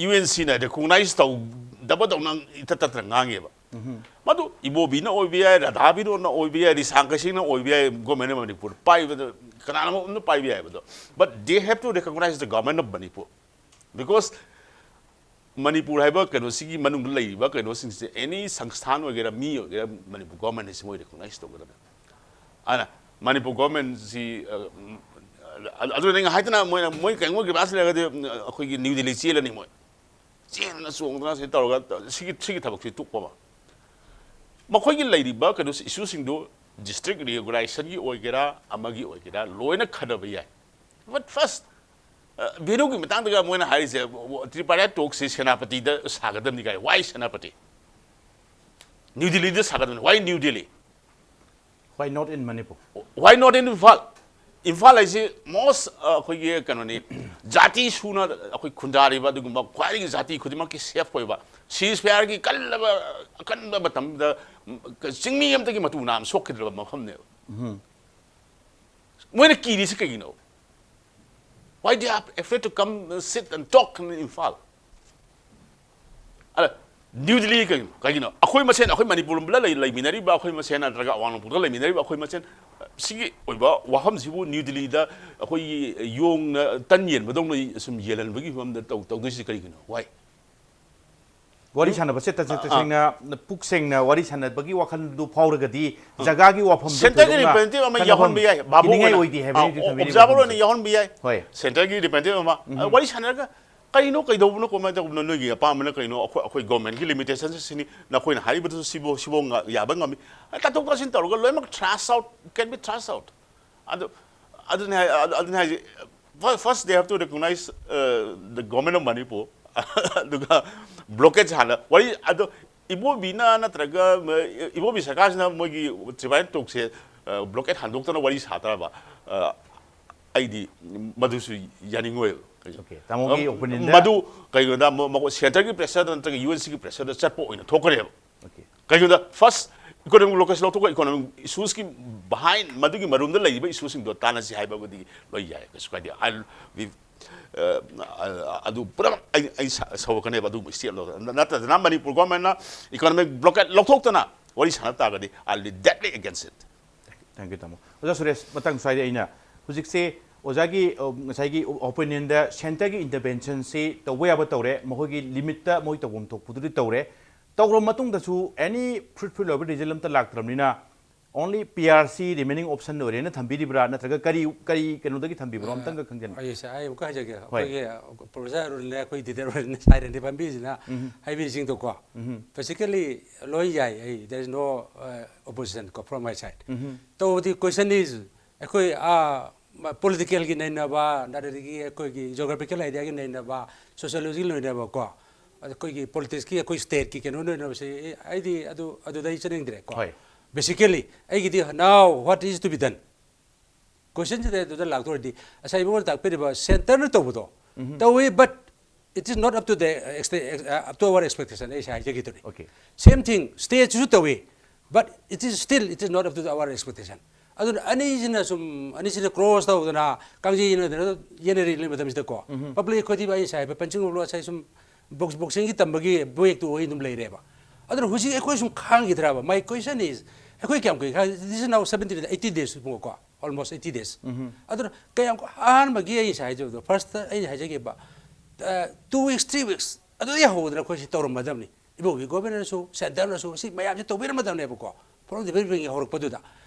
UN ꯁꯤꯅ recognize ꯇꯧꯗꯕꯗꯧꯅ ꯏꯇꯠ ꯇꯠꯇꯅ ꯉꯥꯡꯉꯦꯕ꯫ ꯃꯗꯨ ꯏꯕꯣꯕꯤꯅ ꯑꯣꯏꯕ ꯌꯥꯏ, ꯔꯥꯙꯥꯕꯤꯅꯣꯅ ꯑꯣꯏꯕ ꯌꯥꯏ, ꯔꯤꯁꯥꯡ ꯀꯩꯁꯤꯡꯅ ꯑꯣꯏꯕ ꯌꯥꯏ, government of Manipur ꯄꯥꯏꯕꯗ ꯀꯅꯥꯅꯣ ꯑꯃ ꯄꯥꯏꯕ ꯌꯥꯏꯕꯗꯣ꯫ But they have to recognize the government of Manipur because Manipur ꯍꯥꯏꯕ ꯀꯩꯅꯣꯁꯤꯒꯤ ꯃꯅꯨꯡꯗ ꯂꯩꯔꯤꯕ ꯀꯩꯅꯣꯁꯤꯡꯁꯦ any ꯁꯪꯁꯊꯥꯟ ꯑꯣꯏꯒꯦꯔꯥ ꯃꯤ ꯑꯣꯏꯒꯦꯔꯥ ꯃꯅꯤꯄꯨꯔ government ꯁꯤ ꯃꯣꯏ recognize ꯇꯧꯒꯗꯕꯅꯤ꯫ ꯑꯗꯨꯅ ꯃꯅꯤꯄꯨꯔ government ꯁꯤ ꯑꯗꯨꯅ ꯑꯩꯅ ꯍꯥꯏꯗꯅ ꯃꯣꯏꯅ ꯃꯣꯏ ꯀꯩꯅꯣ ꯑꯣꯏꯒꯦꯔꯥ ꯂꯩꯔꯒꯗꯤ ꯑꯩꯈꯣꯏꯒꯤ ꯅ꯭ꯌꯨ ꯗꯤꯜꯂꯤ ꯆꯦꯜꯂꯅꯤ ꯃꯣꯏ꯫ ꯆꯦꯟꯗꯅ ꯆꯣꯡꯗꯅ ꯁꯤ ꯇꯧꯔꯒ ꯁꯤꯒꯤ ꯁꯤꯒꯤ ꯊꯕꯛꯁꯤ ꯇꯣꯛꯄ ꯑꯃ꯫ ꯃꯈꯣꯏꯒꯤ ꯂꯩꯔꯤꯕ ꯀꯩꯅꯣ issueꯁꯤꯡꯗꯨ district reorganizationꯒꯤ ꯑꯣꯏꯒꯦꯔꯥ ꯑꯃꯒꯤ ꯑꯣꯏꯒꯦꯔꯥ ꯂꯣꯏꯅ ꯈꯟꯅꯕ ꯌꯥꯏ꯫ But first ꯚꯦꯅꯨꯒꯤ ꯃꯇꯥꯡꯗꯒ ꯃꯣꯏꯅ ꯍꯥꯏꯔꯤꯁꯦ tripartite talkꯁꯤ ꯁꯦꯅꯥꯄꯇꯤꯗ ꯁꯥꯒꯗꯕꯅꯤ ꯀꯥꯏ꯫ Why ꯁꯦꯅꯥꯄꯇꯤ? ꯅ꯭ꯌꯨ ꯗꯤꯜꯂꯤꯗ ꯁꯥꯒꯗꯕꯅꯤ꯫ Why New Delhi? Why not in Manipur? Why not in Imphal? Imphal ꯍꯥꯏꯁꯤ most ꯑꯩꯈꯣꯏꯒꯤ ꯀꯩꯅꯣꯅꯤ, ꯖꯥꯇꯤ ꯁꯨꯅ ꯑꯩꯈꯣꯏ ꯈꯨꯟꯗꯥꯔꯤꯕ ꯑꯗꯨꯒꯨꯝꯕ ꯈ꯭ꯋꯥꯏꯗꯒꯤ ꯖꯥꯇꯤ ꯈꯨꯗꯤꯡꯃꯛꯀꯤ safe ꯑꯣꯏꯕ ceasefire ꯒꯤ ꯀꯜꯂꯕ ꯑꯀꯟꯕ ꯃꯇꯝꯗ ꯆꯤꯡꯃꯤ ꯑꯃꯠꯇꯒꯤ ꯃꯇꯨ ꯅꯥꯝ ꯁꯣꯛꯈꯤꯗ꯭ꯔꯕ ꯃꯐꯝꯅꯦꯕ꯫ ꯃꯣꯏꯅ ꯀꯤꯔꯤꯁꯤ ꯀꯩꯒꯤꯅꯣ? Why they are afraid to come sit and talk in Imphal? ꯑꯗ ꯅ꯭ꯌꯨ ꯗꯤꯜꯂꯤ ꯀꯩꯒꯤꯅꯣ? ꯀꯩꯒꯤꯅꯣ? ꯑꯩꯈꯣꯏ ꯃꯁꯦꯟ, ꯑꯩꯈꯣꯏ ꯃꯅꯤꯄꯨꯔ ꯂꯣꯝꯗ ꯂꯩ- ꯂꯩꯃꯤꯟꯅꯔꯤꯕ ꯑꯩꯈꯣꯏ ꯃꯁꯦꯟ ꯅꯠꯇ꯭ꯔꯒ ꯑꯋꯥꯡ ꯅꯣꯡꯄꯣꯛꯇ ꯂꯩꯃꯤꯟꯅꯔꯤꯕ ꯑꯩꯈꯣꯏ ꯃꯁꯦꯟ ꯁꯤꯒꯤ ꯑꯣꯏꯕ ꯋꯥꯐꯝꯁꯤꯕꯨ ꯅ꯭ꯌꯨ ꯗꯤꯜꯂꯤꯗ ꯑꯩꯈꯣꯏꯒꯤ ꯌꯣꯡꯅ ꯇꯟ ꯌꯦꯟꯕꯗꯧꯅ ꯁꯨꯝ ꯌꯦꯜꯍꯟꯕꯒꯤ ꯐꯤꯕꯝꯗ ꯇꯧ- ꯇꯧꯗꯣꯏꯁꯤ ꯀꯔꯤꯒꯤꯅꯣ? Why? ꯋꯥꯔꯤ ꯁꯥꯟꯅꯕꯁꯦ ꯇꯁꯦꯡ ꯇꯁꯦꯡꯅ ꯄꯨꯛ ꯁꯦꯡꯅ ꯋꯥꯔꯤ ꯁꯥꯟꯅꯕꯒꯤ ꯋꯥꯈꯜꯗꯨ ꯐꯥꯎꯔꯒꯗꯤ ꯖꯒꯥꯒꯤ ꯋꯥꯐꯝꯗꯨ Centre ꯒꯤ ꯊꯣꯏꯗꯣꯛꯅ representative ꯑꯃ ꯈꯟꯅꯐꯝ ꯌꯥꯎꯍꯟꯕ ꯌꯥꯏ꯫ ꯕꯥꯕꯨ ꯀꯤꯅꯤꯡꯉꯥꯏ ꯑꯣꯏꯅ, ꯑꯣꯏꯗꯦ ꯍꯥꯏꯕꯅꯤ ꯑ, ꯑꯗꯨ ꯊꯝꯕꯤꯔꯤꯕ observer ꯑꯣꯏꯅ ꯋꯥꯐꯝꯁꯦ꯫ ꯌꯥꯎꯍꯟꯕ ꯌꯥꯏ꯫ ꯍꯣꯏ꯫ Centre ꯒꯤ representative ꯑꯃ ꯑ, ꯋꯥꯔꯤ ꯁꯥꯟꯅꯔꯒ ꯀꯩꯅꯣ, ꯀꯩꯗꯧꯕꯅꯣ, ꯀꯃꯥꯏꯅ ꯇꯧꯕꯅꯣ, ꯅꯣꯏꯒꯤ ꯑꯄꯥꯝꯕꯅ ꯀꯩꯅꯣ? ꯑꯩꯈꯣꯏ ꯑꯩꯈꯣꯏ ꯒꯣꯔꯃꯦꯟꯒꯤ ꯂꯤꯃꯤꯇꯦꯁꯟꯁꯦ ꯁꯤꯅꯤ, ꯅꯈꯣꯏꯅ ꯍꯥꯏꯔꯤꯕꯗꯨꯁꯨ ꯁꯤꯕꯨ ꯁꯤꯕꯨ ꯉ- ꯌꯥꯕ ꯉꯝꯃꯤ꯫ ꯇꯥꯊꯣꯛ ꯇꯥꯁꯤꯟ ꯇꯧꯔꯒ ꯂꯣꯏꯅꯃꯛ trash out, can be trash out꯫ ꯑꯗꯨ ꯑꯗꯨꯅꯤ ꯍꯥꯏ ꯑꯗꯨ- ꯑꯗꯨꯅꯤ ꯍꯥꯏꯁꯦ꯫ First they have to recognize the government of Manipur꯫ ꯑꯗꯨꯒ blockade ꯍꯥꯟꯅ ꯋꯥꯔꯤ ꯑꯗꯣ ꯏꯕꯣꯕꯤꯅ ꯅꯠꯇ꯭ꯔꯒ ꯏꯕꯣꯕꯤ ꯁꯔꯀꯥꯔꯁꯤꯅ ꯃꯣꯏꯒꯤ ꯇ꯭ꯔꯤꯕꯥꯏꯟ ꯇꯣꯛꯁꯦ blockade ꯍꯟꯗꯣꯛꯇꯅ ꯋꯥꯔꯤ ꯁꯥꯗ꯭ꯔꯕ? ꯑꯩꯗꯤ ꯃꯗꯨꯁꯨ ꯌꯥꯅꯤꯡꯉꯣꯏ꯫ Okay, ꯇꯥꯃꯣꯒꯤ opinion ꯗ? ꯃꯗꯨ ꯀꯩꯒꯤꯅꯣꯗ ꯃ- ꯃ- centre ꯒꯤ pressure ꯗ ꯅꯠꯇ꯭ꯔꯒ UN ꯁꯤꯒꯤ pressure ꯗ ꯆꯠꯄ ꯑꯣꯏꯅ ꯊꯣꯛꯀꯅꯦꯕ꯫ Okay. ꯀꯩꯒꯤꯅꯣꯗ first economic blockade ꯂꯧꯊꯣꯛꯑꯒ economic issues ꯀꯤ behind, ꯃꯗꯨꯒꯤ ꯃꯔꯨꯝꯗ ꯂꯩꯔꯤꯕ issues ꯁꯤꯡꯗꯣ ꯇꯥꯟꯅꯁꯤ ꯍꯥꯏꯕꯕꯨꯗꯤ ꯂꯣꯏ ꯌꯥꯏ, ꯀꯩꯁꯨ ꯀꯥꯏꯗꯦ꯫ I will be, ꯑ, ꯑ, ꯑꯗꯨ ꯄꯨꯝꯅꯃꯛ ꯑꯩ ꯑꯩ ꯁ- ꯁꯧꯔꯛꯀꯅꯦꯕ ꯑꯗꯨꯒꯨꯝꯕ step ꯂꯧꯗ꯫ ꯅꯠꯇꯗꯅ ꯃꯅꯤꯄꯨꯔ ꯒꯣꯔꯃꯦꯟꯅ economic blockade ꯂꯧꯊꯣꯛꯇꯅ ꯋꯥꯔꯤ ꯁꯥꯟꯅ ꯇꯥꯔꯒꯗꯤ I will be deadly against it꯫ Thank you, ꯇꯥꯃꯣ꯫ ꯑꯣꯖꯥ ꯁꯨꯔꯦꯁ, ꯃꯇꯥꯡ ꯁ꯭ꯋꯥꯏꯗ ꯑꯩꯅ ꯍꯧꯖꯤꯛꯁꯦ ꯑꯣꯖꯥꯒꯤ, ꯑ, ꯉꯁꯥꯏꯒꯤ opinion ꯗ centre ꯒꯤ intervention ꯁꯤ ꯇꯧꯕ ꯌꯥꯕ ꯇꯧꯔꯦ, ꯃꯈꯣꯏꯒꯤ limit ꯇ ꯃꯣꯏ ꯇꯧꯐꯝ ꯊꯣꯛꯄꯗꯨꯗꯤ ꯇꯧꯔꯦ, ꯇꯧꯔꯕ ꯃꯇꯨꯡꯗꯁꯨ any fruitful ꯑꯣꯏꯕ result ꯑꯝꯇ ꯂꯥꯛꯇ꯭ꯔꯕꯅꯤꯅ only P R C remaining option ꯑꯣꯏꯔꯦꯅ ꯊꯝꯕꯤꯔꯤꯕ꯭ꯔꯥ, ꯅꯠꯇ꯭ꯔꯒ ꯀꯔꯤ ꯀꯔꯤ ꯀꯩꯅꯣꯗꯒꯤ ꯊꯝꯕꯤꯕ꯭ꯔꯣ? ꯑꯝꯇꯪꯒ ꯈꯪꯖꯅꯤꯡꯉꯤ꯫ ꯑꯩꯁꯦ ꯑꯩ ꯑꯃꯨꯛꯀ ꯍꯥꯏꯖꯒꯦ꯫ ꯑꯩꯈꯣꯏꯒꯤ ꯄ꯭ꯔꯣꯐꯦꯁꯔ ꯑꯔꯨꯟꯅꯦ, ꯑꯩꯈꯣꯏ ꯗꯤꯗꯔ ꯑꯔꯨꯟꯅꯦ, ꯁꯥꯏꯔꯦꯟꯗꯤ ꯄꯥꯝꯕꯤꯁꯤꯅ ꯍꯥꯏꯕꯤꯔꯤꯁꯤꯡꯗꯣꯀꯣ, basically ꯂꯣꯏ ꯌꯥꯏ꯫ ꯑꯩ, there is no opposition ꯀꯣ from my side꯫ ꯇꯧꯕꯗꯤ question is, ꯑꯩꯈꯣꯏ ꯄꯣꯂꯤꯇꯤꯀꯦꯜꯒꯤ ꯅꯩꯅꯕ, ꯑꯗꯨꯗꯒꯤ ꯑꯩꯈꯣꯏꯒꯤ geographical idea ꯒꯤ ꯅꯩꯅꯕ, sociology ꯒꯤ ꯅꯩꯅꯕ ꯀꯣ, ꯑꯩꯈꯣꯏꯒꯤ politics ꯀꯤ, ꯑꯩꯈꯣꯏ state ꯀꯤ ꯀꯩꯅꯣ ꯅꯩꯅꯕꯁꯦ ꯑꯩ- ꯑꯩꯗꯤ ꯑꯗꯨ ꯑꯗꯨꯗ ꯑꯩ ꯆꯠꯅꯤꯡꯗ꯭ꯔꯦ ꯀꯣ꯫ ꯍꯣꯏ꯫ Basically ꯑꯩꯒꯤꯗꯤ now what is to be done? Question ꯁꯤꯗ ꯑꯗꯨꯗ ꯂꯥꯛꯇꯣꯏꯔꯗꯤ, ꯉꯁꯥꯏ ꯏꯕꯨꯡꯉꯣꯅ ꯇꯥꯛꯄꯤꯔꯤꯕ centre ꯅ ꯇꯧꯕꯗꯣ ꯇꯧꯏ, but it is not up to the exte- ex- uh, up to our expectation꯫ ꯑꯩꯁꯦ ꯍꯥꯏꯖꯒꯦ ꯇꯧꯔꯤ꯫ Okay. Same thing, state ꯁꯨ ꯇꯧꯏ, but it is still, it is not up to our expectation꯫ ꯑꯗꯨꯅ ꯑꯅꯤꯁꯤꯅ ꯁꯨꯝ, ꯑꯅꯤꯁꯤꯅ cross ꯇꯧꯗꯅ, ꯀꯥꯡꯖꯩ ꯌꯦꯟꯅꯗꯅ ꯌꯦꯟꯅꯔꯤ ꯃꯇꯝꯁꯤꯗꯀꯣ, public ꯑꯩꯈꯣꯏꯗꯤ ꯑꯩ ꯉꯁꯥꯏ ꯍꯥꯏꯕ punching bag ꯂꯣ, ꯉꯁꯥꯏ ꯁꯨꯝ box- boxing ꯒꯤ ꯇꯝꯕꯒꯤ ꯕꯣꯌꯦꯛꯇꯨ ꯑꯣꯏ ꯑꯗꯨꯝ ꯂꯩꯔꯦꯕ꯫ ꯑꯗꯨꯅ ꯍꯧꯖꯤꯛ ꯑꯩꯈꯣꯏ ꯁꯨꯝ ꯈꯥꯡꯈꯤꯗ꯭ꯔꯕ? My question is, ꯑꯩꯈꯣꯏ ꯀꯌꯥꯝ ꯀꯨꯏ ꯈꯥꯡ- this is now seventy, eighty days ꯀꯣ, almost eighty days꯫ ꯑꯗꯨꯅ ꯀꯌꯥꯝ ꯀꯨ- ꯑꯍꯥꯟꯕꯒꯤ ꯑꯩ ꯉꯁꯥꯏ ꯍꯥꯏꯖꯕꯗꯣ, first ꯑꯩꯅ ꯍꯥꯏꯖꯈꯤꯕ, two weeks, three weeks ꯑꯗꯨꯗꯒꯤ ꯍꯧꯗꯅ ꯑꯩꯈꯣꯏꯁꯤ ꯇꯧꯔꯝꯃꯗꯕꯅꯤ꯫ ꯏꯕꯣꯕꯤ ꯒꯣꯔꯃꯦꯟꯅꯁꯨ, centre ꯅꯁꯨ ꯁꯤ ꯃꯌꯥꯝꯁꯤ ꯇꯧꯕꯤꯔꯝꯃꯗꯕꯅꯦꯕꯀꯣ꯫ From the very beginning ꯍꯧꯔꯛꯄꯗꯨꯗ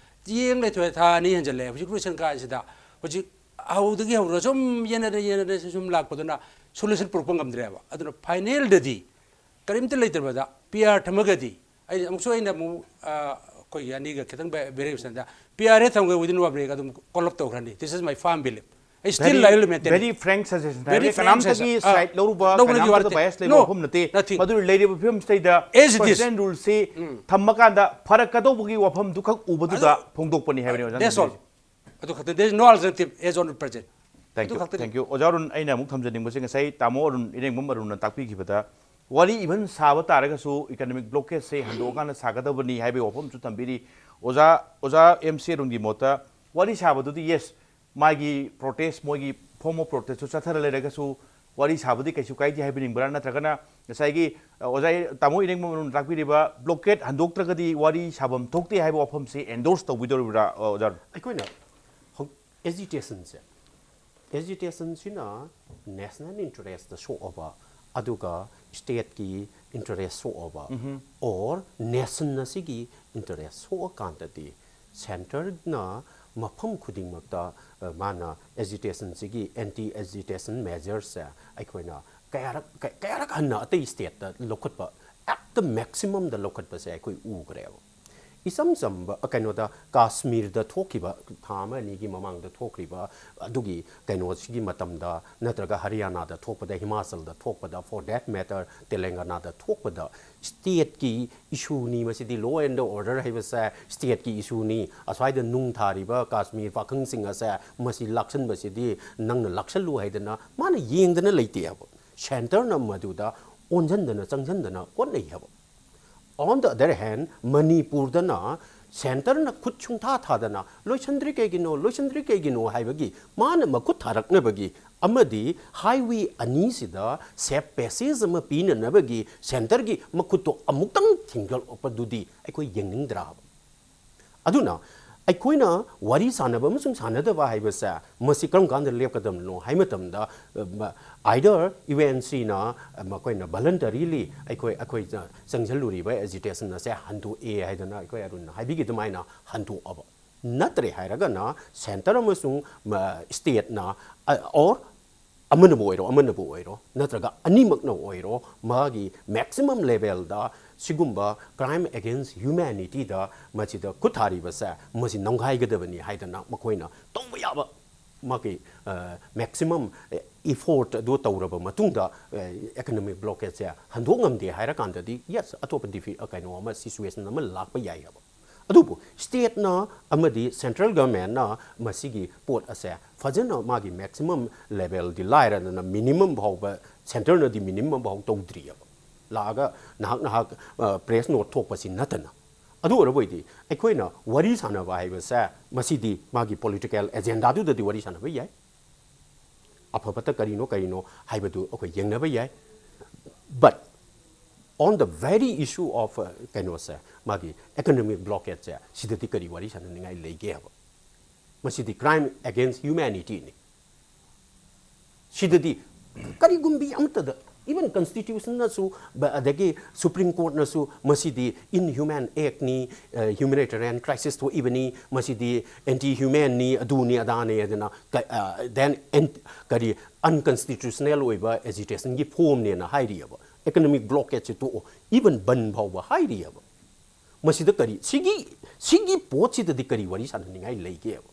ꯌꯦꯡ ꯂꯩꯊꯣꯛꯑꯦ, ꯊꯥ ꯑꯅꯤ ꯍꯦꯟꯖꯜꯂꯛꯑꯦ꯫ ꯍꯧꯖꯤꯛ ꯂꯣꯏꯁꯟ ꯀꯥꯟꯁꯤꯗ ꯍꯧꯖꯤꯛ ꯍꯧꯗꯒꯤ ꯍꯧꯔꯒ ꯁꯨꯝ ꯌꯦꯟꯅꯔ ꯌꯦꯟꯅꯔ ꯁꯨꯝ ꯂꯥꯛꯄꯗꯨꯅ ꯁꯣꯂꯨꯁꯟ ꯄꯨꯔꯛꯄ ꯉꯝꯗ꯭ꯔꯦꯕ꯫ ꯑꯗꯨꯅ ꯐꯥꯏꯅꯦꯜꯗꯗꯤ ꯀꯔꯤꯝꯇ ꯂꯩꯇ꯭ꯔꯕꯗ ꯄꯤ ꯑꯥꯔ ꯊꯝꯃꯒꯗꯤ, ꯑꯩ ꯑꯃꯨꯛꯁꯨ ꯑꯩꯅ ꯑꯃꯨꯛ, ꯑ, ꯑꯩꯈꯣꯏꯒꯤ ꯑꯅꯤꯒ ꯈꯤꯇꯪ ꯚꯦꯔꯤꯌꯦꯁꯟꯗ, ꯄꯤ ꯑꯥꯔ ꯑꯦ ꯊꯝꯒ within one week ꯑꯗꯨꯝ ꯀꯣꯜ ꯑꯞ ꯇꯧꯈ꯭ꯔꯅꯤ꯫ This is my firm belief. ꯑꯩ still I will maintain. Very frank suggestion Very ꯍꯥꯏꯕꯗꯤ frank ꯀꯅꯥꯝꯇꯒꯤ suggestion. ꯑꯥ, ꯁꯥꯏꯠ ꯂꯧꯔꯨꯕ, ꯂꯧꯅꯤꯡꯉꯥꯏ ꯀꯅꯥꯝꯇꯗ ꯋꯥ ꯕꯥꯏꯑꯁ ꯅꯠꯇꯦ꯫ ꯂꯩꯕ No, ꯋꯥꯐꯝ ꯅꯠꯇꯦ꯫ nothing. ꯃꯗꯨ ꯂꯩꯔꯤꯕ ꯐꯤꯕꯝꯁꯤꯗꯩꯗ As it is. ꯄ꯭ꯔꯁꯤꯗꯦꯟ ꯔꯨꯜꯁꯤ ꯊꯝꯃꯀꯥꯟꯗ ꯐꯔꯛꯀꯗꯧꯕꯒꯤ ꯋꯥꯐꯝꯗꯨꯈꯛ ꯎꯕꯗꯨꯗ ꯐꯣꯡꯗꯣꯛꯄꯅꯤ ꯍꯥꯏꯕꯅꯤ ꯑꯣꯖꯥ꯫ That's all. ꯑꯗꯨ ꯈꯛꯇ, there is no alternative as on present. Thank ꯑꯗꯨ you. ꯈꯛꯇꯅꯤ꯫ Thank you. ꯑꯣꯖꯥ ꯑꯔꯨꯟ, ꯑꯩꯅ ꯑꯃꯨꯛ ꯊꯝꯖꯅꯤꯡꯕꯁꯦ, ꯉꯁꯥꯏ ꯇꯥꯃꯣ ꯑꯔꯨꯟ, ꯏꯔꯦꯡꯕꯝ ꯑꯔꯨꯟꯅ ꯇꯥꯛꯄꯤꯈꯤꯕꯗ ꯋꯥꯔꯤ ꯏꯚꯟ ꯁꯥꯕ ꯇꯥꯔꯒꯁꯨ ꯏꯀꯅꯣꯃꯤꯛ ꯕ꯭ꯂꯣꯀꯦꯠꯁꯦ ꯍꯟꯗꯣꯛꯑꯀꯥꯟꯗ ꯁꯥꯒꯗꯕꯅꯤ ꯍꯥꯏꯕꯒꯤ ꯋꯥꯐꯝꯁꯨ ꯊꯝꯕꯤꯔꯤ꯫ ꯑꯣꯖꯥ, ꯑꯣꯖꯥ ꯑꯦꯝ ꯁꯤ ꯑꯔꯨꯟꯒꯤ ꯃꯣꯠꯇ ꯋꯥꯔꯤ ꯁꯥꯕꯗꯨꯗꯤ ꯌꯦꯁ, ꯃꯥꯒꯤ ꯄ꯭ꯔꯣꯇꯦꯁ, ꯃꯣꯏꯒꯤ ꯐꯣꯔꯝ ꯑꯣꯐ ꯄ꯭ꯔꯣꯇꯦꯁꯇꯨ ꯆꯠꯊꯔ ꯂꯩꯔꯒꯁꯨ ꯋꯥꯔꯤ ꯁꯥꯕꯗꯤ ꯀꯩꯁꯨ ꯀꯥꯏꯗꯦ ꯍꯥꯏꯕꯤꯅꯤꯡꯕ꯭ꯔꯥ? ꯅꯠꯇ꯭ꯔꯒꯅ ꯉꯁꯥꯏꯒꯤ, ꯑ, ꯑꯣꯖꯥ ꯇꯥꯃꯣ ꯏꯔꯦꯡꯕꯝ ꯑꯔꯨꯟ ꯇꯥꯛꯄꯤꯔꯤꯕ ꯕ꯭ꯂꯣꯀꯦꯠ ꯍꯟꯗꯣꯛꯇ꯭ꯔꯒꯗꯤ ꯋꯥꯔꯤ ꯁꯥꯐꯝ ꯊꯣꯛꯇꯦ ꯍꯥꯏꯕ ꯋꯥꯐꯝꯁꯤ ꯑꯦꯟꯗꯣꯔꯁ ꯇꯧꯕꯤꯗꯧꯔꯤꯕ꯭ꯔꯥ, ꯑ, ꯑꯣꯖꯥ ꯑꯔꯨꯟ? ꯑꯩꯈꯣꯏꯅ ꯍꯧ- ꯑꯦꯖꯤꯇꯦꯁꯟꯁꯦ, ꯑꯦꯖꯤꯇꯦꯁꯟꯁꯤꯅ ꯅꯦꯁꯅꯦꯜ ꯏꯟꯇꯔꯦꯁꯇ ꯁꯣꯛꯑꯕ, ꯑꯗꯨꯒ ꯁ꯭ꯇꯦꯠꯀꯤ ꯏꯟꯇꯔꯦꯁ ꯁꯣꯛꯑꯕ, ꯑꯣꯔ ꯅꯦꯁꯟ ꯑꯁꯤꯒꯤ ꯏꯟꯇꯔꯦꯁ ꯁꯣꯛꯑꯀꯥꯟꯗꯗꯤ ꯁꯦꯟꯇꯔꯅ ꯃꯐꯝ ꯈꯨꯗꯤꯡꯃꯛꯇ, ꯑ, ꯃꯥꯅ ꯑꯦꯖꯤꯇꯦꯁꯟꯁꯤꯒꯤ ꯑꯦꯟꯇꯤ ꯑꯦꯖꯤꯇꯦꯁꯟ ꯃꯦꯖꯔꯁꯁꯦ ꯑꯩꯈꯣꯏꯅ ꯀꯌꯥꯔꯛ ꯀ- ꯀꯌꯥꯔꯛ ꯍꯟꯅ ꯑꯇꯩ ꯁ꯭ꯇꯦꯠꯇ ꯂꯧꯈꯠꯄ, ꯑꯦꯠ ꯗ ꯃꯦꯛꯁꯤꯃꯝꯗ ꯂꯧꯈꯠꯄꯁꯦ ꯑꯩꯈꯣꯏ ꯎꯈ꯭ꯔꯦꯕ꯫ ꯏꯆꯝ ꯆꯝꯕ, ꯑ, ꯀꯩꯅꯣꯗ, ꯀꯥꯁꯃꯤꯔꯗ ꯊꯣꯛꯈꯤꯕ, ꯊꯥ ꯑꯃ ꯑꯅꯤꯒꯤ ꯃꯃꯥꯡꯗ ꯊꯣꯛꯈ꯭ꯔꯤꯕ ꯑꯗꯨꯒꯤ ꯀꯩꯅꯣꯁꯤꯒꯤ ꯃꯇꯝꯗ, ꯅꯠꯇ꯭ꯔꯒ ꯍꯔꯤꯌꯥꯅꯥꯗ ꯊꯣꯛꯄꯗ, ꯍꯤꯃꯥꯆꯜꯗ ꯊꯣꯛꯄꯗ, for that matter ꯇꯦꯂꯪꯒꯅꯥꯗ ꯊꯣꯛꯄꯗ, ꯁ꯭ꯇꯦꯠꯀꯤ ꯏꯁꯨꯅꯤ ꯃꯁꯤꯗꯤ, law and order ꯍꯥꯏꯕꯁꯦ ꯁ꯭ꯇꯦꯠꯀꯤ ꯏꯁꯨꯅꯤ, ꯑꯁ꯭ꯋꯥꯏꯗ ꯅꯨꯡ ꯊꯥꯔꯤꯕ ꯀꯥꯁꯃꯤꯔ ꯄꯥꯈꯪꯁꯤꯡ ꯑꯁꯦ ꯃꯁꯤ ꯂꯥꯛꯁꯟꯕꯁꯤꯗꯤ ꯅꯪꯅ ꯂꯥꯛꯁꯜꯂꯨ ꯍꯥꯏꯗꯅ ꯃꯥꯅ ꯌꯦꯡꯗꯅ ꯂꯩꯇꯦ ꯍꯥꯏꯕ꯫ ꯁꯦꯟꯇꯔꯅ ꯃꯗꯨꯗ ꯑꯣꯟꯁꯤꯟꯗꯅ ꯆꯪꯁꯤꯟꯗꯅ ꯍꯣꯠꯅꯩ ꯍꯥꯏꯕ꯫ On the other hand, ꯃꯅꯤꯄꯨꯔꯗꯅ ꯁꯦꯟꯇꯔꯅ ꯈꯨꯠ ꯁꯨꯡꯊꯥ ꯊꯥꯗꯅ ꯂꯣꯏꯁꯤꯟꯗ꯭ꯔꯤ ꯀꯩꯒꯤꯅꯣ, ꯂꯣꯏꯁꯤꯟꯗ꯭ꯔꯤ ꯀꯩꯒꯤꯅꯣ ꯍꯥꯏꯕꯒꯤ ꯃꯥꯅ ꯃꯈꯨꯠ ꯊꯥꯔꯛꯅꯕꯒꯤ ꯑꯃꯗꯤ ꯍꯥꯏꯋꯦ ꯑꯅꯤꯁꯤꯗ ꯁꯦꯐ ꯄꯦꯁꯦꯖ ꯑꯃ ꯄꯤꯅꯅꯕꯒꯤ ꯁꯦꯟꯇꯔꯒꯤ ꯃꯈꯨꯠꯇꯣ ꯑꯃꯨꯛꯇꯪ ꯊꯤꯡꯖꯤꯜꯂꯛꯄꯗꯨꯗꯤ ꯑꯩꯈꯣꯏ ꯌꯦꯡꯅꯤꯡꯗ꯭ꯔꯥꯕ? ꯑꯗꯨꯅ ꯑꯩꯈꯣꯏꯅ ꯋꯥꯔꯤ ꯁꯥꯟꯅꯕ ꯑꯃꯁꯨꯡ ꯁꯥꯟꯅꯗꯕ ꯍꯥꯏꯕꯁꯦ ꯃꯁꯤ ꯀꯔꯝ ꯀꯥꯟꯗ ꯂꯦꯞꯀꯗꯕꯅꯣ ꯍꯥꯏ ꯃꯇꯝꯗ, ꯑ, ꯃ-, either ꯏ ꯑꯦꯟ ꯁꯤꯅ, ꯑ, ꯃꯈꯣꯏꯅ ꯚꯂꯟꯇꯔꯤꯂꯤ ꯑꯩꯈꯣꯏ, ꯑꯩꯈꯣꯏꯅ ꯆꯪꯁꯤꯜꯂꯨꯔꯤꯕ ꯑꯦꯖꯤꯇꯦꯁꯟ ꯑꯁꯦ ꯍꯟꯗꯣꯛꯑꯦ ꯍꯥꯏꯗꯅ ꯑꯩꯈꯣꯏ ꯑꯔꯨꯟꯅ ꯍꯥꯏꯕꯤꯈꯤ ꯑꯗꯨꯃꯥꯏꯅ ꯍꯟꯗꯣꯛꯑꯕ꯫ ꯅꯠꯇ꯭ꯔꯦ ꯍꯥꯏꯔꯒꯅ ꯁꯦꯟꯇꯔ ꯑꯃꯁꯨꯡ, ꯃ-, ꯁ꯭ꯇꯦꯠꯅ, ꯑ, ꯑꯣꯔ ꯑꯃꯅꯕꯨ ꯑꯣꯏꯔꯣ, ꯑꯃꯅꯕꯨ ꯑꯣꯏꯔꯣ, ꯅꯠꯇ꯭ꯔꯒ ꯑꯅꯤꯃꯛꯅ ꯑꯣꯏꯔꯣ, ꯃꯥꯒꯤ maximum levelꯗ ꯁꯤꯒꯨꯝꯕ crime against humanityꯗ ꯃꯁꯤꯗ ꯈꯨꯠ ꯊꯥꯔꯤꯕꯁꯦ ꯃꯁꯤ ꯅꯝꯈꯥꯏꯒꯗꯕꯅꯤ ꯍꯥꯏꯗꯅ ꯃꯈꯣꯏꯅ ꯇꯧꯕ ꯌꯥꯕ ꯃꯥꯒꯤ maximum effort ꯑꯗꯨ ꯇꯧꯔꯕ ꯃꯇꯨꯡꯗ economic blockadeꯁꯦ ꯍꯟꯗꯣꯛ ꯉꯝꯗꯦ ꯍꯥꯏꯔꯀꯥꯟꯗꯗꯤ, yes, ꯑꯇꯣꯞꯄ ꯗꯤꯐꯤ ꯀꯩꯅꯣ ꯑꯃ, situation ꯑꯃ ꯂꯥꯛꯄ ꯌꯥꯏ ꯍꯥꯏꯕ꯫ ꯑꯗꯨꯕꯨ stateꯅ ꯑꯃꯗꯤ central governmentꯅ ꯃꯁꯤꯒꯤ ꯄꯣꯠ ꯑꯁꯦ ꯐꯖꯅ ꯃꯥꯒꯤ maximum levelꯗꯤ ꯂꯥꯏꯔꯗꯅ minimum ꯐꯥꯎꯕ, centreꯅꯗꯤ minimum ꯐꯥꯎ ꯇꯧꯗ꯭ꯔꯤꯑꯕ꯫ ꯂꯥꯛꯑꯒ ꯅꯍꯥꯛ ꯅꯍꯥꯛ press note ꯊꯣꯛꯄꯁꯤ ꯅꯠꯇꯅ꯫ ꯑꯗꯨ ꯑꯣꯏꯔꯕꯣꯏꯗꯤ ꯑꯩꯈꯣꯏꯅ ꯋꯥꯔꯤ ꯁꯥꯟꯅꯕ ꯍꯥꯏꯕꯁꯦ ꯃꯁꯤꯗꯤ ꯃꯥꯒꯤ political agendaꯗꯨꯗꯗꯤ ꯋꯥꯔꯤ ꯁꯥꯟꯅꯕ ꯌꯥꯏ꯫ ꯑꯐ ꯐꯠꯇ ꯀꯔꯤꯅꯣ ꯀꯔꯤꯅꯣ ꯍꯥꯏꯕꯗꯨ ꯑꯩꯈꯣꯏ ꯌꯦꯡꯅꯕ ꯌꯥꯏ꯫ But on the very issue of ꯀꯩꯅꯣꯁꯦ, ꯃꯥꯒꯤ economic blockadeꯁꯦ, ꯁꯤꯗꯗꯤ ꯀꯔꯤ ꯋꯥꯔꯤ ꯁꯥꯟꯅꯅꯤꯡꯉꯥꯏ ꯂꯩꯒꯦ ꯍꯥꯏꯕ? ꯃꯁꯤꯗꯤ crime against humanityꯅꯤ꯫ ꯁꯤꯗꯗꯤ ꯀꯔꯤꯒꯨꯝꯕꯤ ꯑꯃꯠꯇꯗ, even constitutionꯅꯁꯨ ꯑꯗꯒꯤ Supreme Courtꯅꯁꯨ ꯃꯁꯤꯗꯤ inhuman actꯅꯤ, humanitarian crisis ꯊꯣꯛꯏꯕꯅꯤ, ꯃꯁꯤꯗꯤ anti humanꯅꯤ, ꯑꯗꯨꯅꯤ ꯑꯗꯥꯅꯤ ꯍꯥꯏꯗꯅ, then ꯀꯔꯤ unconstitutional ꯑꯣꯏꯕ agitationꯒꯤ formꯅꯦꯅ ꯍꯥꯏꯔꯤꯑꯕ꯫ Economic blockadeꯁꯦ ꯇꯣꯛꯑꯣ, even ꯕꯟ ꯐꯥꯎꯕ ꯍꯥꯏꯔꯤꯑꯕ꯫ ꯃꯁꯤꯗ ꯀꯔꯤ, ꯁꯤꯒꯤ ꯁꯤꯒꯤ ꯄꯣꯠꯁꯤꯗꯗꯤ ꯀꯔꯤ ꯋꯥꯔꯤ ꯁꯥꯟꯅꯅꯤꯡꯉꯥꯏ ꯂꯩꯒꯦꯕ?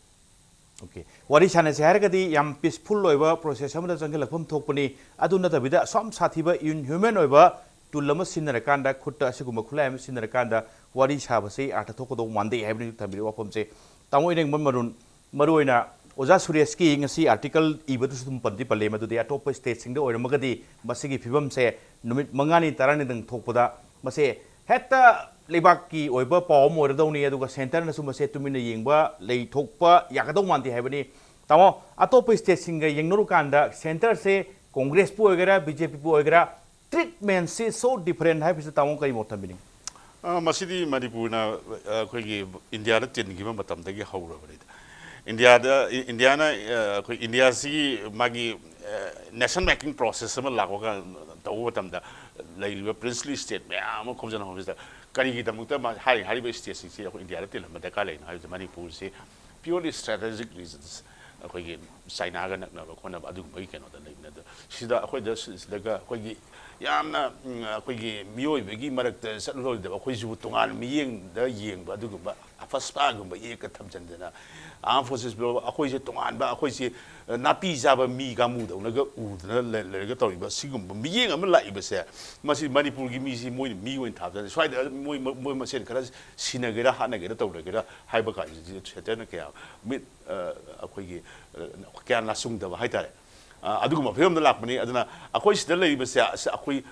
Okay, ꯋꯥꯔꯤ ꯁꯥꯟꯅꯁꯦ ꯍꯥꯏꯔꯒꯗꯤ ꯌꯥꯝ peaceful ꯑꯣꯏꯕ process ꯑꯃꯗ ꯆꯪꯁꯤꯜꯂꯛꯐꯝ ꯊꯣꯛꯄꯅꯤ꯫ ꯑꯗꯨ ꯅꯠꯇꯕꯤꯗ ꯑꯁꯨꯝ ꯁꯥꯊꯤꯕ inhuman ꯑꯣꯏꯕ tool ꯑꯃ ꯁꯤꯖꯤꯟꯅꯔꯀꯥꯟꯗ, ꯈꯨꯠꯇ ꯑꯁꯤꯒꯨꯝꯕ ꯈꯨꯠꯂꯥꯏ ꯑꯃ ꯁꯤꯖꯤꯟꯅꯔꯀꯥꯟꯗ ꯋꯥꯔꯤ ꯁꯥꯕꯁꯤ ꯑꯥꯔꯊ ꯊꯣꯛꯀꯗꯧ ꯃꯥꯟꯗꯦ ꯍꯥꯏꯕꯅꯤ ꯊꯝꯕꯤꯔꯤꯕ ꯋꯥꯐꯝꯁꯦ꯫ ꯇꯥꯃꯣ ꯏꯔꯦꯡꯕꯝ ꯃꯔꯨꯟ, ꯃꯔꯨꯑꯣꯏꯅ ꯑꯣꯖꯥ ꯁꯨꯔꯦꯁꯀꯤ ꯉꯁꯤ article ꯏꯕꯗꯨꯁꯨ ꯑꯗꯨꯝ ꯄꯟꯗꯤ ꯄꯜꯂꯦ, ꯃꯗꯨꯗꯤ ꯑꯇꯣꯞꯄ stateꯁꯤꯡꯗ ꯑꯣꯏꯔꯝꯃꯒꯗꯤ ꯃꯁꯤꯒꯤ ꯐꯤꯕꯝꯁꯦ ꯅꯨꯃꯤꯠ ꯃꯉꯥꯅꯤ ꯇꯔꯥꯅꯤꯗꯪ ꯊꯣꯛꯄꯗ ꯃꯁꯦ ꯍꯦꯛꯇ ꯂꯩꯕꯥꯛꯀꯤ ꯑꯣꯏꯕ ꯄꯥꯎ ꯑꯃ ꯑꯣꯏꯔꯗꯧꯅꯤ, ꯑꯗꯨꯒ centreꯅꯁꯨ ꯃꯁꯦ ꯇꯨꯃꯤꯟꯅ ꯌꯦꯡꯕ ꯂꯩꯊꯣꯛꯄ ꯌꯥꯒꯗꯧ ꯃꯥꯟꯗꯦ ꯍꯥꯏꯕꯅꯤ꯫ ꯇꯥꯃꯣ, ꯑꯇꯣꯞꯄ stateꯁꯤꯡꯒ ꯌꯦꯡꯅꯔꯨꯀꯥꯟꯗ centreꯁꯦ Congressꯄꯨ ꯑꯣꯏꯒꯦꯔꯥ, BJPꯄꯨ ꯑꯣꯏꯒꯦꯔꯥ, treatmentꯁꯤ so different ꯍꯥꯏꯕꯁꯤꯗ ꯇꯥꯃꯣ ꯀꯔꯤ ꯃꯣꯠ ꯊꯝꯕꯤꯅꯤꯡꯉꯤ? ꯑ, ꯃꯁꯤꯗꯤ ꯃꯅꯤꯄꯨꯔꯅ, ꯑ, ꯑꯩꯈꯣꯏꯒꯤ ꯏꯟꯗꯤꯌꯥꯗ ꯇꯤꯟꯈꯤꯕ ꯃꯇꯝꯗꯒꯤ ꯍꯧꯔꯕꯅꯤꯗ꯫ ꯏꯟꯗꯤꯌꯥꯗ, ꯏ-, ꯏꯟꯗꯤꯌꯥꯅ, ꯑ, ꯑꯩꯈꯣꯏ ꯏꯟꯗꯤꯌꯥꯁꯤꯒꯤ ꯃꯥꯒꯤ, ꯑ, nation making process ꯑꯃ ꯂꯥꯛꯄ ꯀꯥꯟ-, ꯇꯧꯕ ꯃꯇꯝꯗ ꯂꯩꯔꯤꯕ princely state ꯃꯌꯥꯝ ꯑꯃ ꯈꯣꯝꯖꯤꯟ ꯍꯧꯕꯁꯤꯗ ꯀꯔꯤꯒꯤꯗꯃꯛꯇ ꯃꯥ-, ꯍꯥꯏꯔꯤ-, ꯍꯥꯏꯔꯤꯕ stateꯁꯤꯡꯁꯤ ꯑꯩꯈꯣꯏ ꯏꯟꯗꯤꯌꯥꯗ ꯇꯤꯜꯍꯟꯕ ꯗꯔꯀꯥꯔ ꯂꯩꯔꯤꯅꯣ ꯍꯥꯏꯕꯁꯦ ꯃꯅꯤꯄꯨꯔꯁꯤ purely strategic reasons, ꯑꯩꯈꯣꯏꯒꯤ ꯆꯥꯏꯅꯥꯒ ꯅꯛꯅꯕ ꯈꯣꯠꯅꯕ ꯑꯗꯨꯒꯨꯝꯕꯒꯤ ꯀꯩꯅꯣꯗ ꯂꯩꯕꯅꯦ꯫ ꯑꯗꯣ ꯁꯤꯗ ꯑꯩꯈꯣꯏꯗ ꯁꯤ- ꯁꯤꯗꯒ ꯑꯩꯈꯣꯏꯒꯤ ꯌꯥꯝꯅ, ꯎꯝ, ꯑꯩꯈꯣꯏꯒꯤ ꯃꯤꯑꯣꯏꯕꯒꯤ ꯃꯔꯛꯇ ꯆꯠꯂꯨꯔꯣꯏꯗꯕ, ꯑꯩꯈꯣꯏꯁꯤꯕꯨ ꯇꯣꯉꯥꯟꯕ ꯃꯤꯠꯌꯦꯡꯗ ꯌꯦꯡꯕ ꯑꯗꯨꯒꯨꯝꯕ ꯑꯐꯁꯄꯥꯒꯨꯝꯕ ꯌꯦꯛꯀ ꯊꯝꯖꯤꯟꯗꯅ, ꯑꯥꯔꯝ ꯐꯣꯔꯁꯦꯁ ꯕ꯭ꯌꯨꯔꯣ, ꯑꯩꯈꯣꯏꯁꯦ ꯇꯣꯉꯥꯟꯕ, ꯑꯩꯈꯣꯏꯁꯦ, ꯑ, ꯅꯥꯄꯤ ꯆꯥꯕ ꯃꯤ ꯀꯥꯡꯕꯨꯗꯧꯅꯒ ꯎꯗꯅ ꯂꯩ- ꯂꯩꯔꯒ ꯇꯧꯔꯤꯕ ꯁꯤꯒꯨꯝꯕ ꯃꯤꯠꯌꯦꯡ ꯑꯃ ꯂꯥꯛꯏꯕꯁꯦ, ꯃꯁꯤ ꯃꯅꯤꯄꯨꯔꯒꯤ ꯃꯤꯁꯤ ꯃꯣꯏꯅ ꯃꯤ ꯑꯣꯏꯅ ꯊꯥꯕ ꯆꯠꯂꯦ꯫ ꯁ꯭ꯋꯥꯏꯗ ꯃꯣꯏ ꯃꯣꯏ ꯃꯁꯦꯟ ꯈꯔ ꯁꯤꯅꯒꯦꯔꯥ, ꯍꯥꯠꯅꯒꯦꯔꯥ, ꯇꯧꯅꯒꯦꯔꯥ ꯍꯥꯏꯕ ꯀꯥꯟꯁꯤꯗꯤ ꯁꯦꯟꯇꯔꯅ ꯀꯌꯥ ꯃꯤꯠ, ꯑ, ꯑꯩꯈꯣꯏꯒꯤ, ꯑ, ꯀꯌꯥ ꯅꯥꯆꯨꯡꯗꯕ ꯍꯥꯏꯇꯥꯔꯦ꯫ ꯑ, ꯑꯗꯨꯒꯨꯝꯕ ꯐꯤꯕꯝꯗ ꯂꯥꯛꯄꯅꯤ꯫ ꯑꯗꯨꯅ ꯑꯩꯈꯣꯏ ꯁꯤꯗ ꯂꯩꯔꯤꯕꯁꯦ, ꯑꯁ, ꯑꯩꯈꯣꯏ,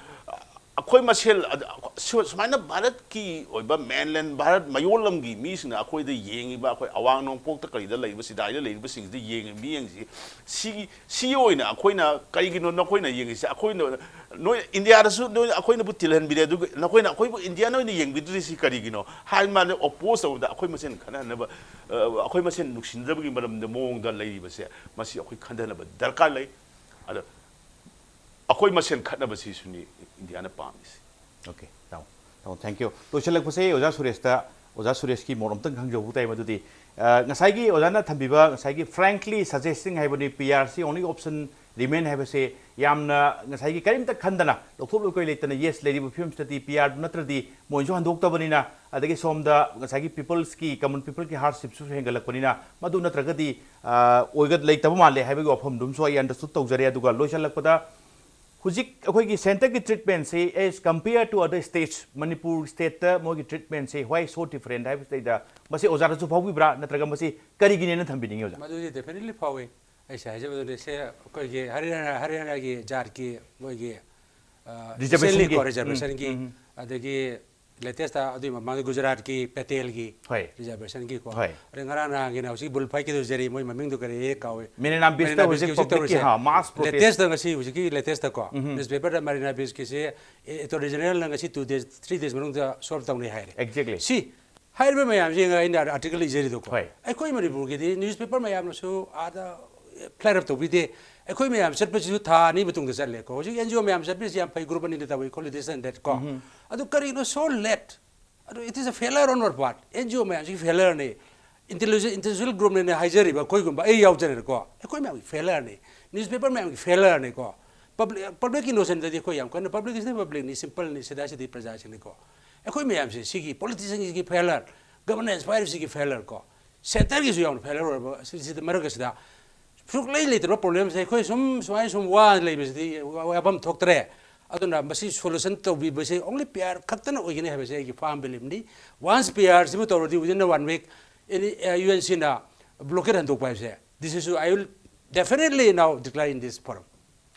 ꯑꯩꯈꯣꯏ ꯃꯁꯦꯜ, ꯑꯗ, ꯁꯨ- ꯁꯨꯃꯥꯏꯅ ꯚꯥꯔꯠꯀꯤ ꯑꯣꯏꯕ ꯃꯦꯟꯂꯦꯟ, ꯚꯥꯔꯠ ꯃꯌꯣꯜ ꯂꯝꯒꯤ ꯃꯤꯁꯤꯡꯅ ꯑꯩꯈꯣꯏꯗ ꯌꯦꯡꯉꯤꯕ, ꯑꯩꯈꯣꯏ ꯑꯋꯥꯡ ꯅꯣꯡꯄꯣꯛꯇ ꯀꯔꯤꯗ ꯂꯩꯔꯤꯕ, ꯁꯤꯗꯥꯏꯗ ꯂꯩꯔꯤꯕꯁꯤꯡꯁꯤꯗ ꯌꯦꯡꯉꯤꯕ ꯃꯤꯠꯌꯦꯡꯁꯤ, ꯁꯤꯒꯤ, ꯁꯤ ꯑꯣꯏꯅ ꯑꯩꯈꯣꯏꯅ, ꯀꯔꯤꯒꯤꯅꯣ ꯅꯈꯣꯏꯅ ꯌꯦꯡꯉꯤꯁꯦ? ꯑꯩꯈꯣꯏꯅ, ꯅꯣꯏ ꯏꯟꯗꯤꯌꯥꯗꯁꯨ ꯅꯣꯏ ꯑꯩꯈꯣꯏꯅꯕꯨ ꯇꯤꯜꯍꯟꯕꯤꯔꯦ, ꯑꯗꯨꯒ ꯅꯈꯣꯏꯅ ꯑꯩꯈꯣꯏꯕꯨ ꯏꯟꯗꯤꯌꯥꯟ ꯑꯣꯏꯅ ꯌꯦꯡꯕꯤꯗ꯭ꯔꯤꯁꯤ ꯀꯔꯤꯒꯤꯅꯣ ꯍꯥꯏ ꯃꯥꯅ ꯑꯣꯄꯣꯖ ꯇꯧꯕꯗ ꯑꯩꯈꯣꯏ ꯃꯁꯦꯟ ꯈꯠꯅꯅꯕ, ꯑ, ꯑꯩꯈꯣꯏ ꯃꯁꯦꯟ ꯅꯨꯡꯁꯤꯅꯗꯕꯒꯤ ꯃꯔꯝꯗ, ꯃꯑꯣꯡꯗ ꯂꯩꯔꯤꯕꯁꯦ, ꯃꯁꯤ ꯑꯩꯈꯣꯏ ꯈꯟꯊꯅꯕ ꯗꯔꯀꯥꯔ ꯂꯩ꯫ ꯑꯗꯣ ꯑꯩꯈꯣꯏ ꯃꯁꯦꯟ ꯈꯠꯅꯕꯁꯤꯁꯨꯅꯤ ꯏꯟꯗꯤꯌꯥꯅ ꯄꯥꯝꯃꯤꯁꯤ꯫ Okay, ꯇꯥꯃꯣ꯫ ꯇꯥꯃꯣ, thank you꯫ ꯂꯣꯏꯁꯤꯜꯂꯛꯄꯁꯦ ꯑꯣꯖꯥ ꯁꯨꯔꯦꯁꯇ, ꯑꯣꯖꯥ ꯁꯨꯔꯦꯁꯀꯤ ꯃꯣꯠ ꯑꯝꯇꯪ ꯈꯪꯖꯍꯧꯕ ꯇꯥꯏ꯫ ꯃꯗꯨꯗꯤ, ꯑ, ꯉꯁꯥꯏꯒꯤ ꯑꯣꯖꯥꯅ ꯊꯝꯕꯤꯕ, ꯉꯁꯥꯏꯒꯤ frankly suggesting ꯍꯥꯏꯕꯅꯤ, P R ꯁꯤ only option remain ꯍꯥꯏꯕꯁꯦ ꯌꯥꯝꯅ ꯉꯁꯥꯏꯒꯤ ꯀꯔꯤꯝꯇ ꯈꯟꯗꯅ, ꯂꯧꯊꯣꯛ ꯂꯧꯀꯩ ꯂꯩꯇꯅ, yes, ꯂꯩꯔꯤꯕ ꯐꯤꯕꯝꯁꯤꯗꯗꯤ P R ꯗꯨ ꯅꯠꯇ꯭ꯔꯗꯤ ꯃꯣꯏꯅꯁꯨ ꯍꯟꯗꯣꯛꯇꯕꯅꯤꯅ, ꯑꯗꯒꯤ ꯁꯣꯝꯗ ꯉꯁꯥꯏꯒꯤ peopleꯁꯀꯤ, common peopleꯒꯤ hardshipꯁꯨ ꯍꯦꯟꯒꯠꯂꯛꯄꯅꯤꯅ, ꯃꯗꯨ ꯅꯠꯇ꯭ꯔꯒꯗꯤ, ꯑ, ꯑꯣꯏꯒ-, ꯂꯩꯇꯕ ꯃꯥꯜꯂꯦ ꯍꯥꯏꯕꯒꯤ ꯋꯥꯐꯝꯗꯨꯝꯁꯨ ꯑꯩ understood ꯇꯧꯖꯔꯦ꯫ ꯑꯗꯨꯒ ꯂꯣꯏꯁꯤꯜꯂꯛꯄꯗ, ꯍꯧꯖꯤꯛ ꯑꯩꯈꯣꯏꯒꯤ centreꯒꯤ treatmentꯁꯦ as compare to other states, Manipur stateꯇ ꯃꯣꯏꯒꯤ treatmentꯁꯦ why so different ꯍꯥꯏꯕꯁꯤꯗꯩꯗ, ꯃꯁꯤ ꯑꯣꯖꯥꯗꯁꯨ ꯐꯥꯎꯕꯤꯕ꯭ꯔꯥ, ꯅꯠꯇ꯭ꯔꯒ ꯃꯁꯤ ꯀꯔꯤꯒꯤꯅꯦꯅ ꯊꯝꯕꯤꯅꯤꯡꯉꯤ, ꯑꯣꯖꯥ? ꯃꯗꯨꯗꯤ definitely ꯐꯥꯎꯏ꯫ ꯑꯩꯁꯦ ꯍꯥꯏꯖꯕꯗꯨꯅꯦ, ꯁꯦ ꯑꯩꯈꯣꯏꯒꯤ ꯍꯔꯤꯌꯥꯅꯥ, ꯍꯔꯤꯌꯥꯅꯥꯒꯤ ꯖꯥꯠꯀꯤ ꯃꯣꯏꯒꯤ, ꯑ, Reservationꯒꯤ꯫ recentlyꯀꯣ, ꯎꯝ, reservationꯒꯤ, ꯎꯝ, ꯎꯝ꯫ ꯑꯗꯒꯤ latest ꯑꯗꯨꯒꯤ ꯃꯃꯥꯡꯗ ꯒꯨꯖꯔꯥꯠꯀꯤ ꯄꯦꯇꯦꯜꯒꯤ ꯍꯣꯏ꯫ reservationꯒꯤꯀꯣ꯫ ꯍꯣꯏ꯫ ꯑꯗꯩ ꯉꯔꯥꯡ ꯅꯍꯥꯟꯒꯤꯅ ꯍꯧꯖꯤꯛ ꯕꯨꯜꯐꯥꯏꯠꯀꯤꯗꯨ ꯖꯦꯔꯤ, ꯃꯣꯏ ꯃꯃꯤꯡꯗꯨ ꯀꯔꯤ ꯀꯥꯎꯋꯦ꯫ Marina Beachꯇ Marina ꯍꯧꯖꯤꯛ Beachꯀꯤ ꯍꯧꯖꯤꯛ publicꯀꯤ, ꯇꯧꯔꯤꯁꯦ꯫ ꯍꯥ, mass protest꯫ Latestꯇ ꯉꯁꯤ ꯍꯧꯖꯤꯛꯀꯤ latestꯇꯀꯣ, newspaperꯗ Marina Beachꯀꯤꯁꯦ, ꯑꯦ, Attorney Generalꯅ ꯉꯁꯤ two days, three days ꯃꯅꯨꯡꯗ solve ꯇꯧꯅꯤ ꯍꯥꯏꯔꯦ꯫ Exactly꯫ ꯁꯤ ꯍꯥꯏꯔꯤꯕ ꯃꯌꯥꯝꯁꯦ ꯌꯦꯡꯉꯒ ꯑꯩꯅ article ꯏꯖꯔꯤꯗꯣꯀꯣ꯫ ꯍꯣꯏ꯫ ꯑꯩꯈꯣꯏ ꯃꯅꯤꯄꯨꯔꯒꯤꯗꯤ newspaper ꯃꯌꯥꯝꯅꯁꯨ ꯑꯥꯗ flare up ꯇꯧꯕꯤꯗꯦ꯫ ꯑꯩꯈꯣꯏ ꯃꯌꯥꯝ ꯆꯠꯄꯁꯤꯁꯨ ꯊꯥ ꯑꯅꯤ ꯃꯇꯨꯡꯗ ꯆꯠꯂꯦꯀꯣ꯫ ꯍꯧꯖꯤꯛ N G O ꯃꯌꯥꯝ ꯆꯠꯄꯁꯤ ꯌꯥꯝ ꯐꯩ, group ꯑꯅꯤꯗ ꯇꯧꯏ ꯈꯣꯠꯂꯤ, this and that ꯀꯣ꯫ ꯑꯗꯨ ꯀꯔꯤꯅꯣ so late? ꯑꯗꯨ it is a failure on our part꯫ N G O ꯃꯌꯥꯝꯁꯤꯒꯤ failureꯅꯤ꯫ ꯏꯟꯇꯦꯂꯤꯖꯦꯟ ꯏꯟꯇꯦꯂꯦꯛꯆꯨꯋꯦꯜ ꯒ꯭ꯔꯨꯞꯅꯅꯦ ꯍꯥꯏꯖꯔꯤꯕ ꯑꯩꯈꯣꯏꯒꯨꯝꯕ, ꯑꯩ ꯌꯥꯎꯖꯔꯦꯀꯣ, ꯑꯩꯈꯣꯏ ꯃꯌꯥꯝꯒꯤ ꯐꯦꯂꯔꯅꯤ, ꯅ꯭ꯌꯨꯁꯄꯦꯄꯔ ꯃꯌꯥꯝꯒꯤ ꯐꯦꯂꯔꯅꯤꯀꯣ꯫ ꯄꯕ꯭ꯂꯤꯛ ꯄꯕ꯭ꯂꯤꯛꯀꯤ ꯅꯣꯁꯟꯗꯗꯤ ꯑꯩꯈꯣꯏ ꯌꯥꯝ ꯀꯟꯅ, ꯄꯕ꯭ꯂꯤꯛ ꯏꯁ ꯄꯕ꯭ꯂꯤꯛꯅꯤ, ꯁꯤꯝꯄꯜꯅꯤ, ꯁꯤꯗ ꯁꯤꯗꯤ ꯄ꯭ꯔꯖꯥꯁꯤꯡꯅꯤꯀꯣ꯫ ꯑꯩꯈꯣꯏ ꯃꯌꯥꯝꯁꯦ ꯁꯤꯒꯤ ꯄꯣꯂꯤꯇꯤꯁꯤꯌꯟꯁꯤꯒꯤ ꯐꯦꯂꯔ, ꯒꯕꯔꯅꯦꯟꯁ ꯄꯥꯏꯔꯤꯕꯁꯤꯒꯤ ꯐꯦꯂꯔ ꯀꯣ, ꯁꯦꯟꯇꯔꯒꯤꯁꯨ ꯌꯥꯝꯅ ꯐꯦꯂꯔ ꯑꯣꯏꯔꯕ ꯑꯁꯤꯁꯤꯗ, ꯃꯔꯛ ꯑꯁꯤꯗ ꯁꯨꯛꯂꯩ ꯂꯩꯇ꯭ꯔꯕ ꯄ꯭ꯔꯣꯕ꯭ꯂꯦꯝꯁꯦ ꯑꯩꯈꯣꯏ ꯁꯨꯝ ꯁꯨꯃꯥꯏꯅ ꯁꯨꯝ ꯋꯥ ꯂꯩꯕꯁꯤꯗꯤ ꯋꯥꯐꯝ ꯊꯣꯛꯇ꯭ꯔꯦ꯫ ꯑꯗꯨꯅ ꯃꯁꯤ ꯁꯣꯂꯨꯁꯟ ꯇꯧꯕꯤꯕꯁꯦ only P R ꯈꯛꯇꯅ ꯑꯣꯏꯒꯅꯤ ꯍꯥꯏꯕꯁꯦ ꯑꯩꯒꯤ firm beliefꯅꯤ꯫ Once P R ꯁꯤꯕꯨ ꯇꯧꯔꯗꯤ within one week any, uh, U N C ꯅ blockade ꯍꯟꯗꯣꯛꯄ ꯍꯥꯏꯕꯁꯦ, this is, I will definitely now declare in this forum.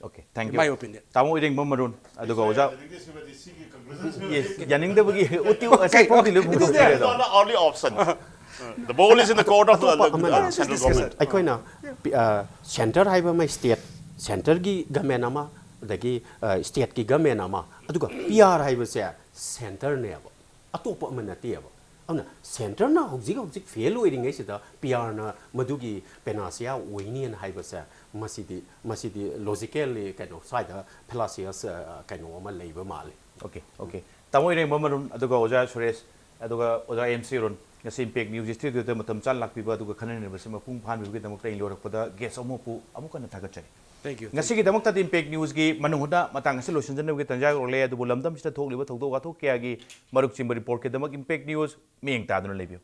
Okay, thank you. My opinion. ꯇꯥꯃꯣ ꯏꯔꯦꯡꯕꯝ ꯃꯔꯨꯟ, ꯑꯗꯨꯒ ꯑꯣꯖꯥ Yes, ꯌꯥꯅꯤꯡꯗꯕꯒꯤ ꯎꯇꯤ ꯉꯁꯥꯏ ꯐꯥꯎꯗꯤ ꯂꯣꯏ ꯐꯣꯡꯗꯣꯛꯄꯤꯔꯦ ꯑꯗꯣ꯫ Not the only option. The ball is in the court of the, ꯑꯇꯣꯞꯄ the, ꯑꯃꯅ the central government. ꯑꯩꯈꯣꯏꯅ ꯁꯦꯟꯇꯔ ꯍꯥꯏꯕ ꯑꯃ ꯁ꯭ꯇꯦꯠ, ꯁꯦꯟꯇꯔꯒꯤ ꯒꯃꯦꯟ ꯑꯃ, ꯑꯗꯒꯤ ꯁ꯭ꯇꯦꯠꯀꯤ ꯒꯃꯦꯟ ꯑꯃ, ꯑꯗꯨꯒ P R ꯍꯥꯏꯕꯁꯦ ꯁꯦꯟꯇꯔꯅꯦꯕ, ꯑꯇꯣꯞꯄ ꯑꯃ ꯅꯠꯇꯦꯕ꯫ ꯑꯗꯨꯅ ꯁꯦꯟꯇꯔꯅ ꯍꯧꯖꯤꯛ ꯍꯧꯖꯤꯛ ꯐꯦꯜ ꯑꯣꯏꯔꯤꯉꯩꯁꯤꯗ P R ꯅ ꯃꯗꯨꯒꯤ ꯄꯦꯅꯥꯁꯤꯌꯥ ꯑꯣꯏꯅꯤꯅ ꯍꯥꯏꯕꯁꯦ, ꯃꯁꯤꯗꯤ ꯃꯁꯤꯗꯤ ꯂꯣꯖꯤꯀꯦꯜꯂꯤ ꯀꯩꯅꯣ ꯁ꯭ꯋꯥꯏꯗ ꯐꯦꯂꯥꯁꯤꯌꯁ ꯀꯩꯅꯣ ꯑꯃ ꯂꯩꯕ ꯃꯥꯜꯂꯤ꯫ Okay, okay. ꯇꯥꯃꯣ ꯏꯔꯦꯡꯕꯝ ꯑꯔꯨꯟ, ꯑꯗꯨꯒ ꯑꯣꯖꯥ ꯁꯨꯔꯦꯁ, ꯑꯗꯨꯒ ꯑꯣꯖꯥ ꯑꯦꯝ ꯁꯤ ꯑꯔꯨꯟ, ꯉꯁꯤ ꯏꯝꯄꯦꯛ ꯅ꯭ꯌꯨꯁ ꯁ꯭ꯇꯨꯗꯤꯑꯣꯗ ꯃꯇꯝ ꯆꯥꯅ ꯂꯥꯛꯄꯤꯕ ꯑꯗꯨꯒ ꯈꯟꯅ ꯅꯩꯅꯕꯁꯤ ꯃꯄꯨꯡ ꯐꯥꯍꯟꯕꯤꯕꯒꯤꯗꯃꯛꯇ ꯑꯩ ꯂꯣꯏꯔꯛꯄꯗ ꯒꯦꯁ ꯑꯃꯨꯛꯄꯨ ꯑꯃꯨꯛ ꯍꯟꯅ ꯊꯥꯒꯠꯆꯔꯤ꯫ Thank you. ꯉꯁꯤꯒꯤꯗꯃꯛꯇꯗꯤ ꯏꯝꯄꯦꯛ ꯅ꯭ꯌꯨꯁꯀꯤ ꯃꯅꯨꯡ ꯍꯨꯠꯅ ꯃꯇꯥꯡ ꯑꯁꯤ ꯂꯣꯏꯁꯤꯟꯖꯅꯕꯒꯤ ꯇꯥꯟꯖꯥ ꯌꯧꯔꯛꯂꯦ꯫ ꯑꯗꯨꯕꯨ ꯂꯝꯗꯝꯁꯤꯗ ꯊꯣꯛꯂꯤꯕ ꯊꯧꯗꯣꯛ ꯋꯥꯊꯣꯛ ꯀꯌꯥꯒꯤ ꯃꯔꯨꯞ ꯆꯤꯡꯕ ꯔꯤꯄꯣꯔꯠꯀꯤꯗꯃꯛ ꯏꯝꯄꯦꯛ ꯅ꯭ꯌꯨꯁ ꯃꯤꯠꯌꯦꯡ ꯇꯥꯗꯨꯅ ꯂꯩꯕꯤꯌꯨ꯫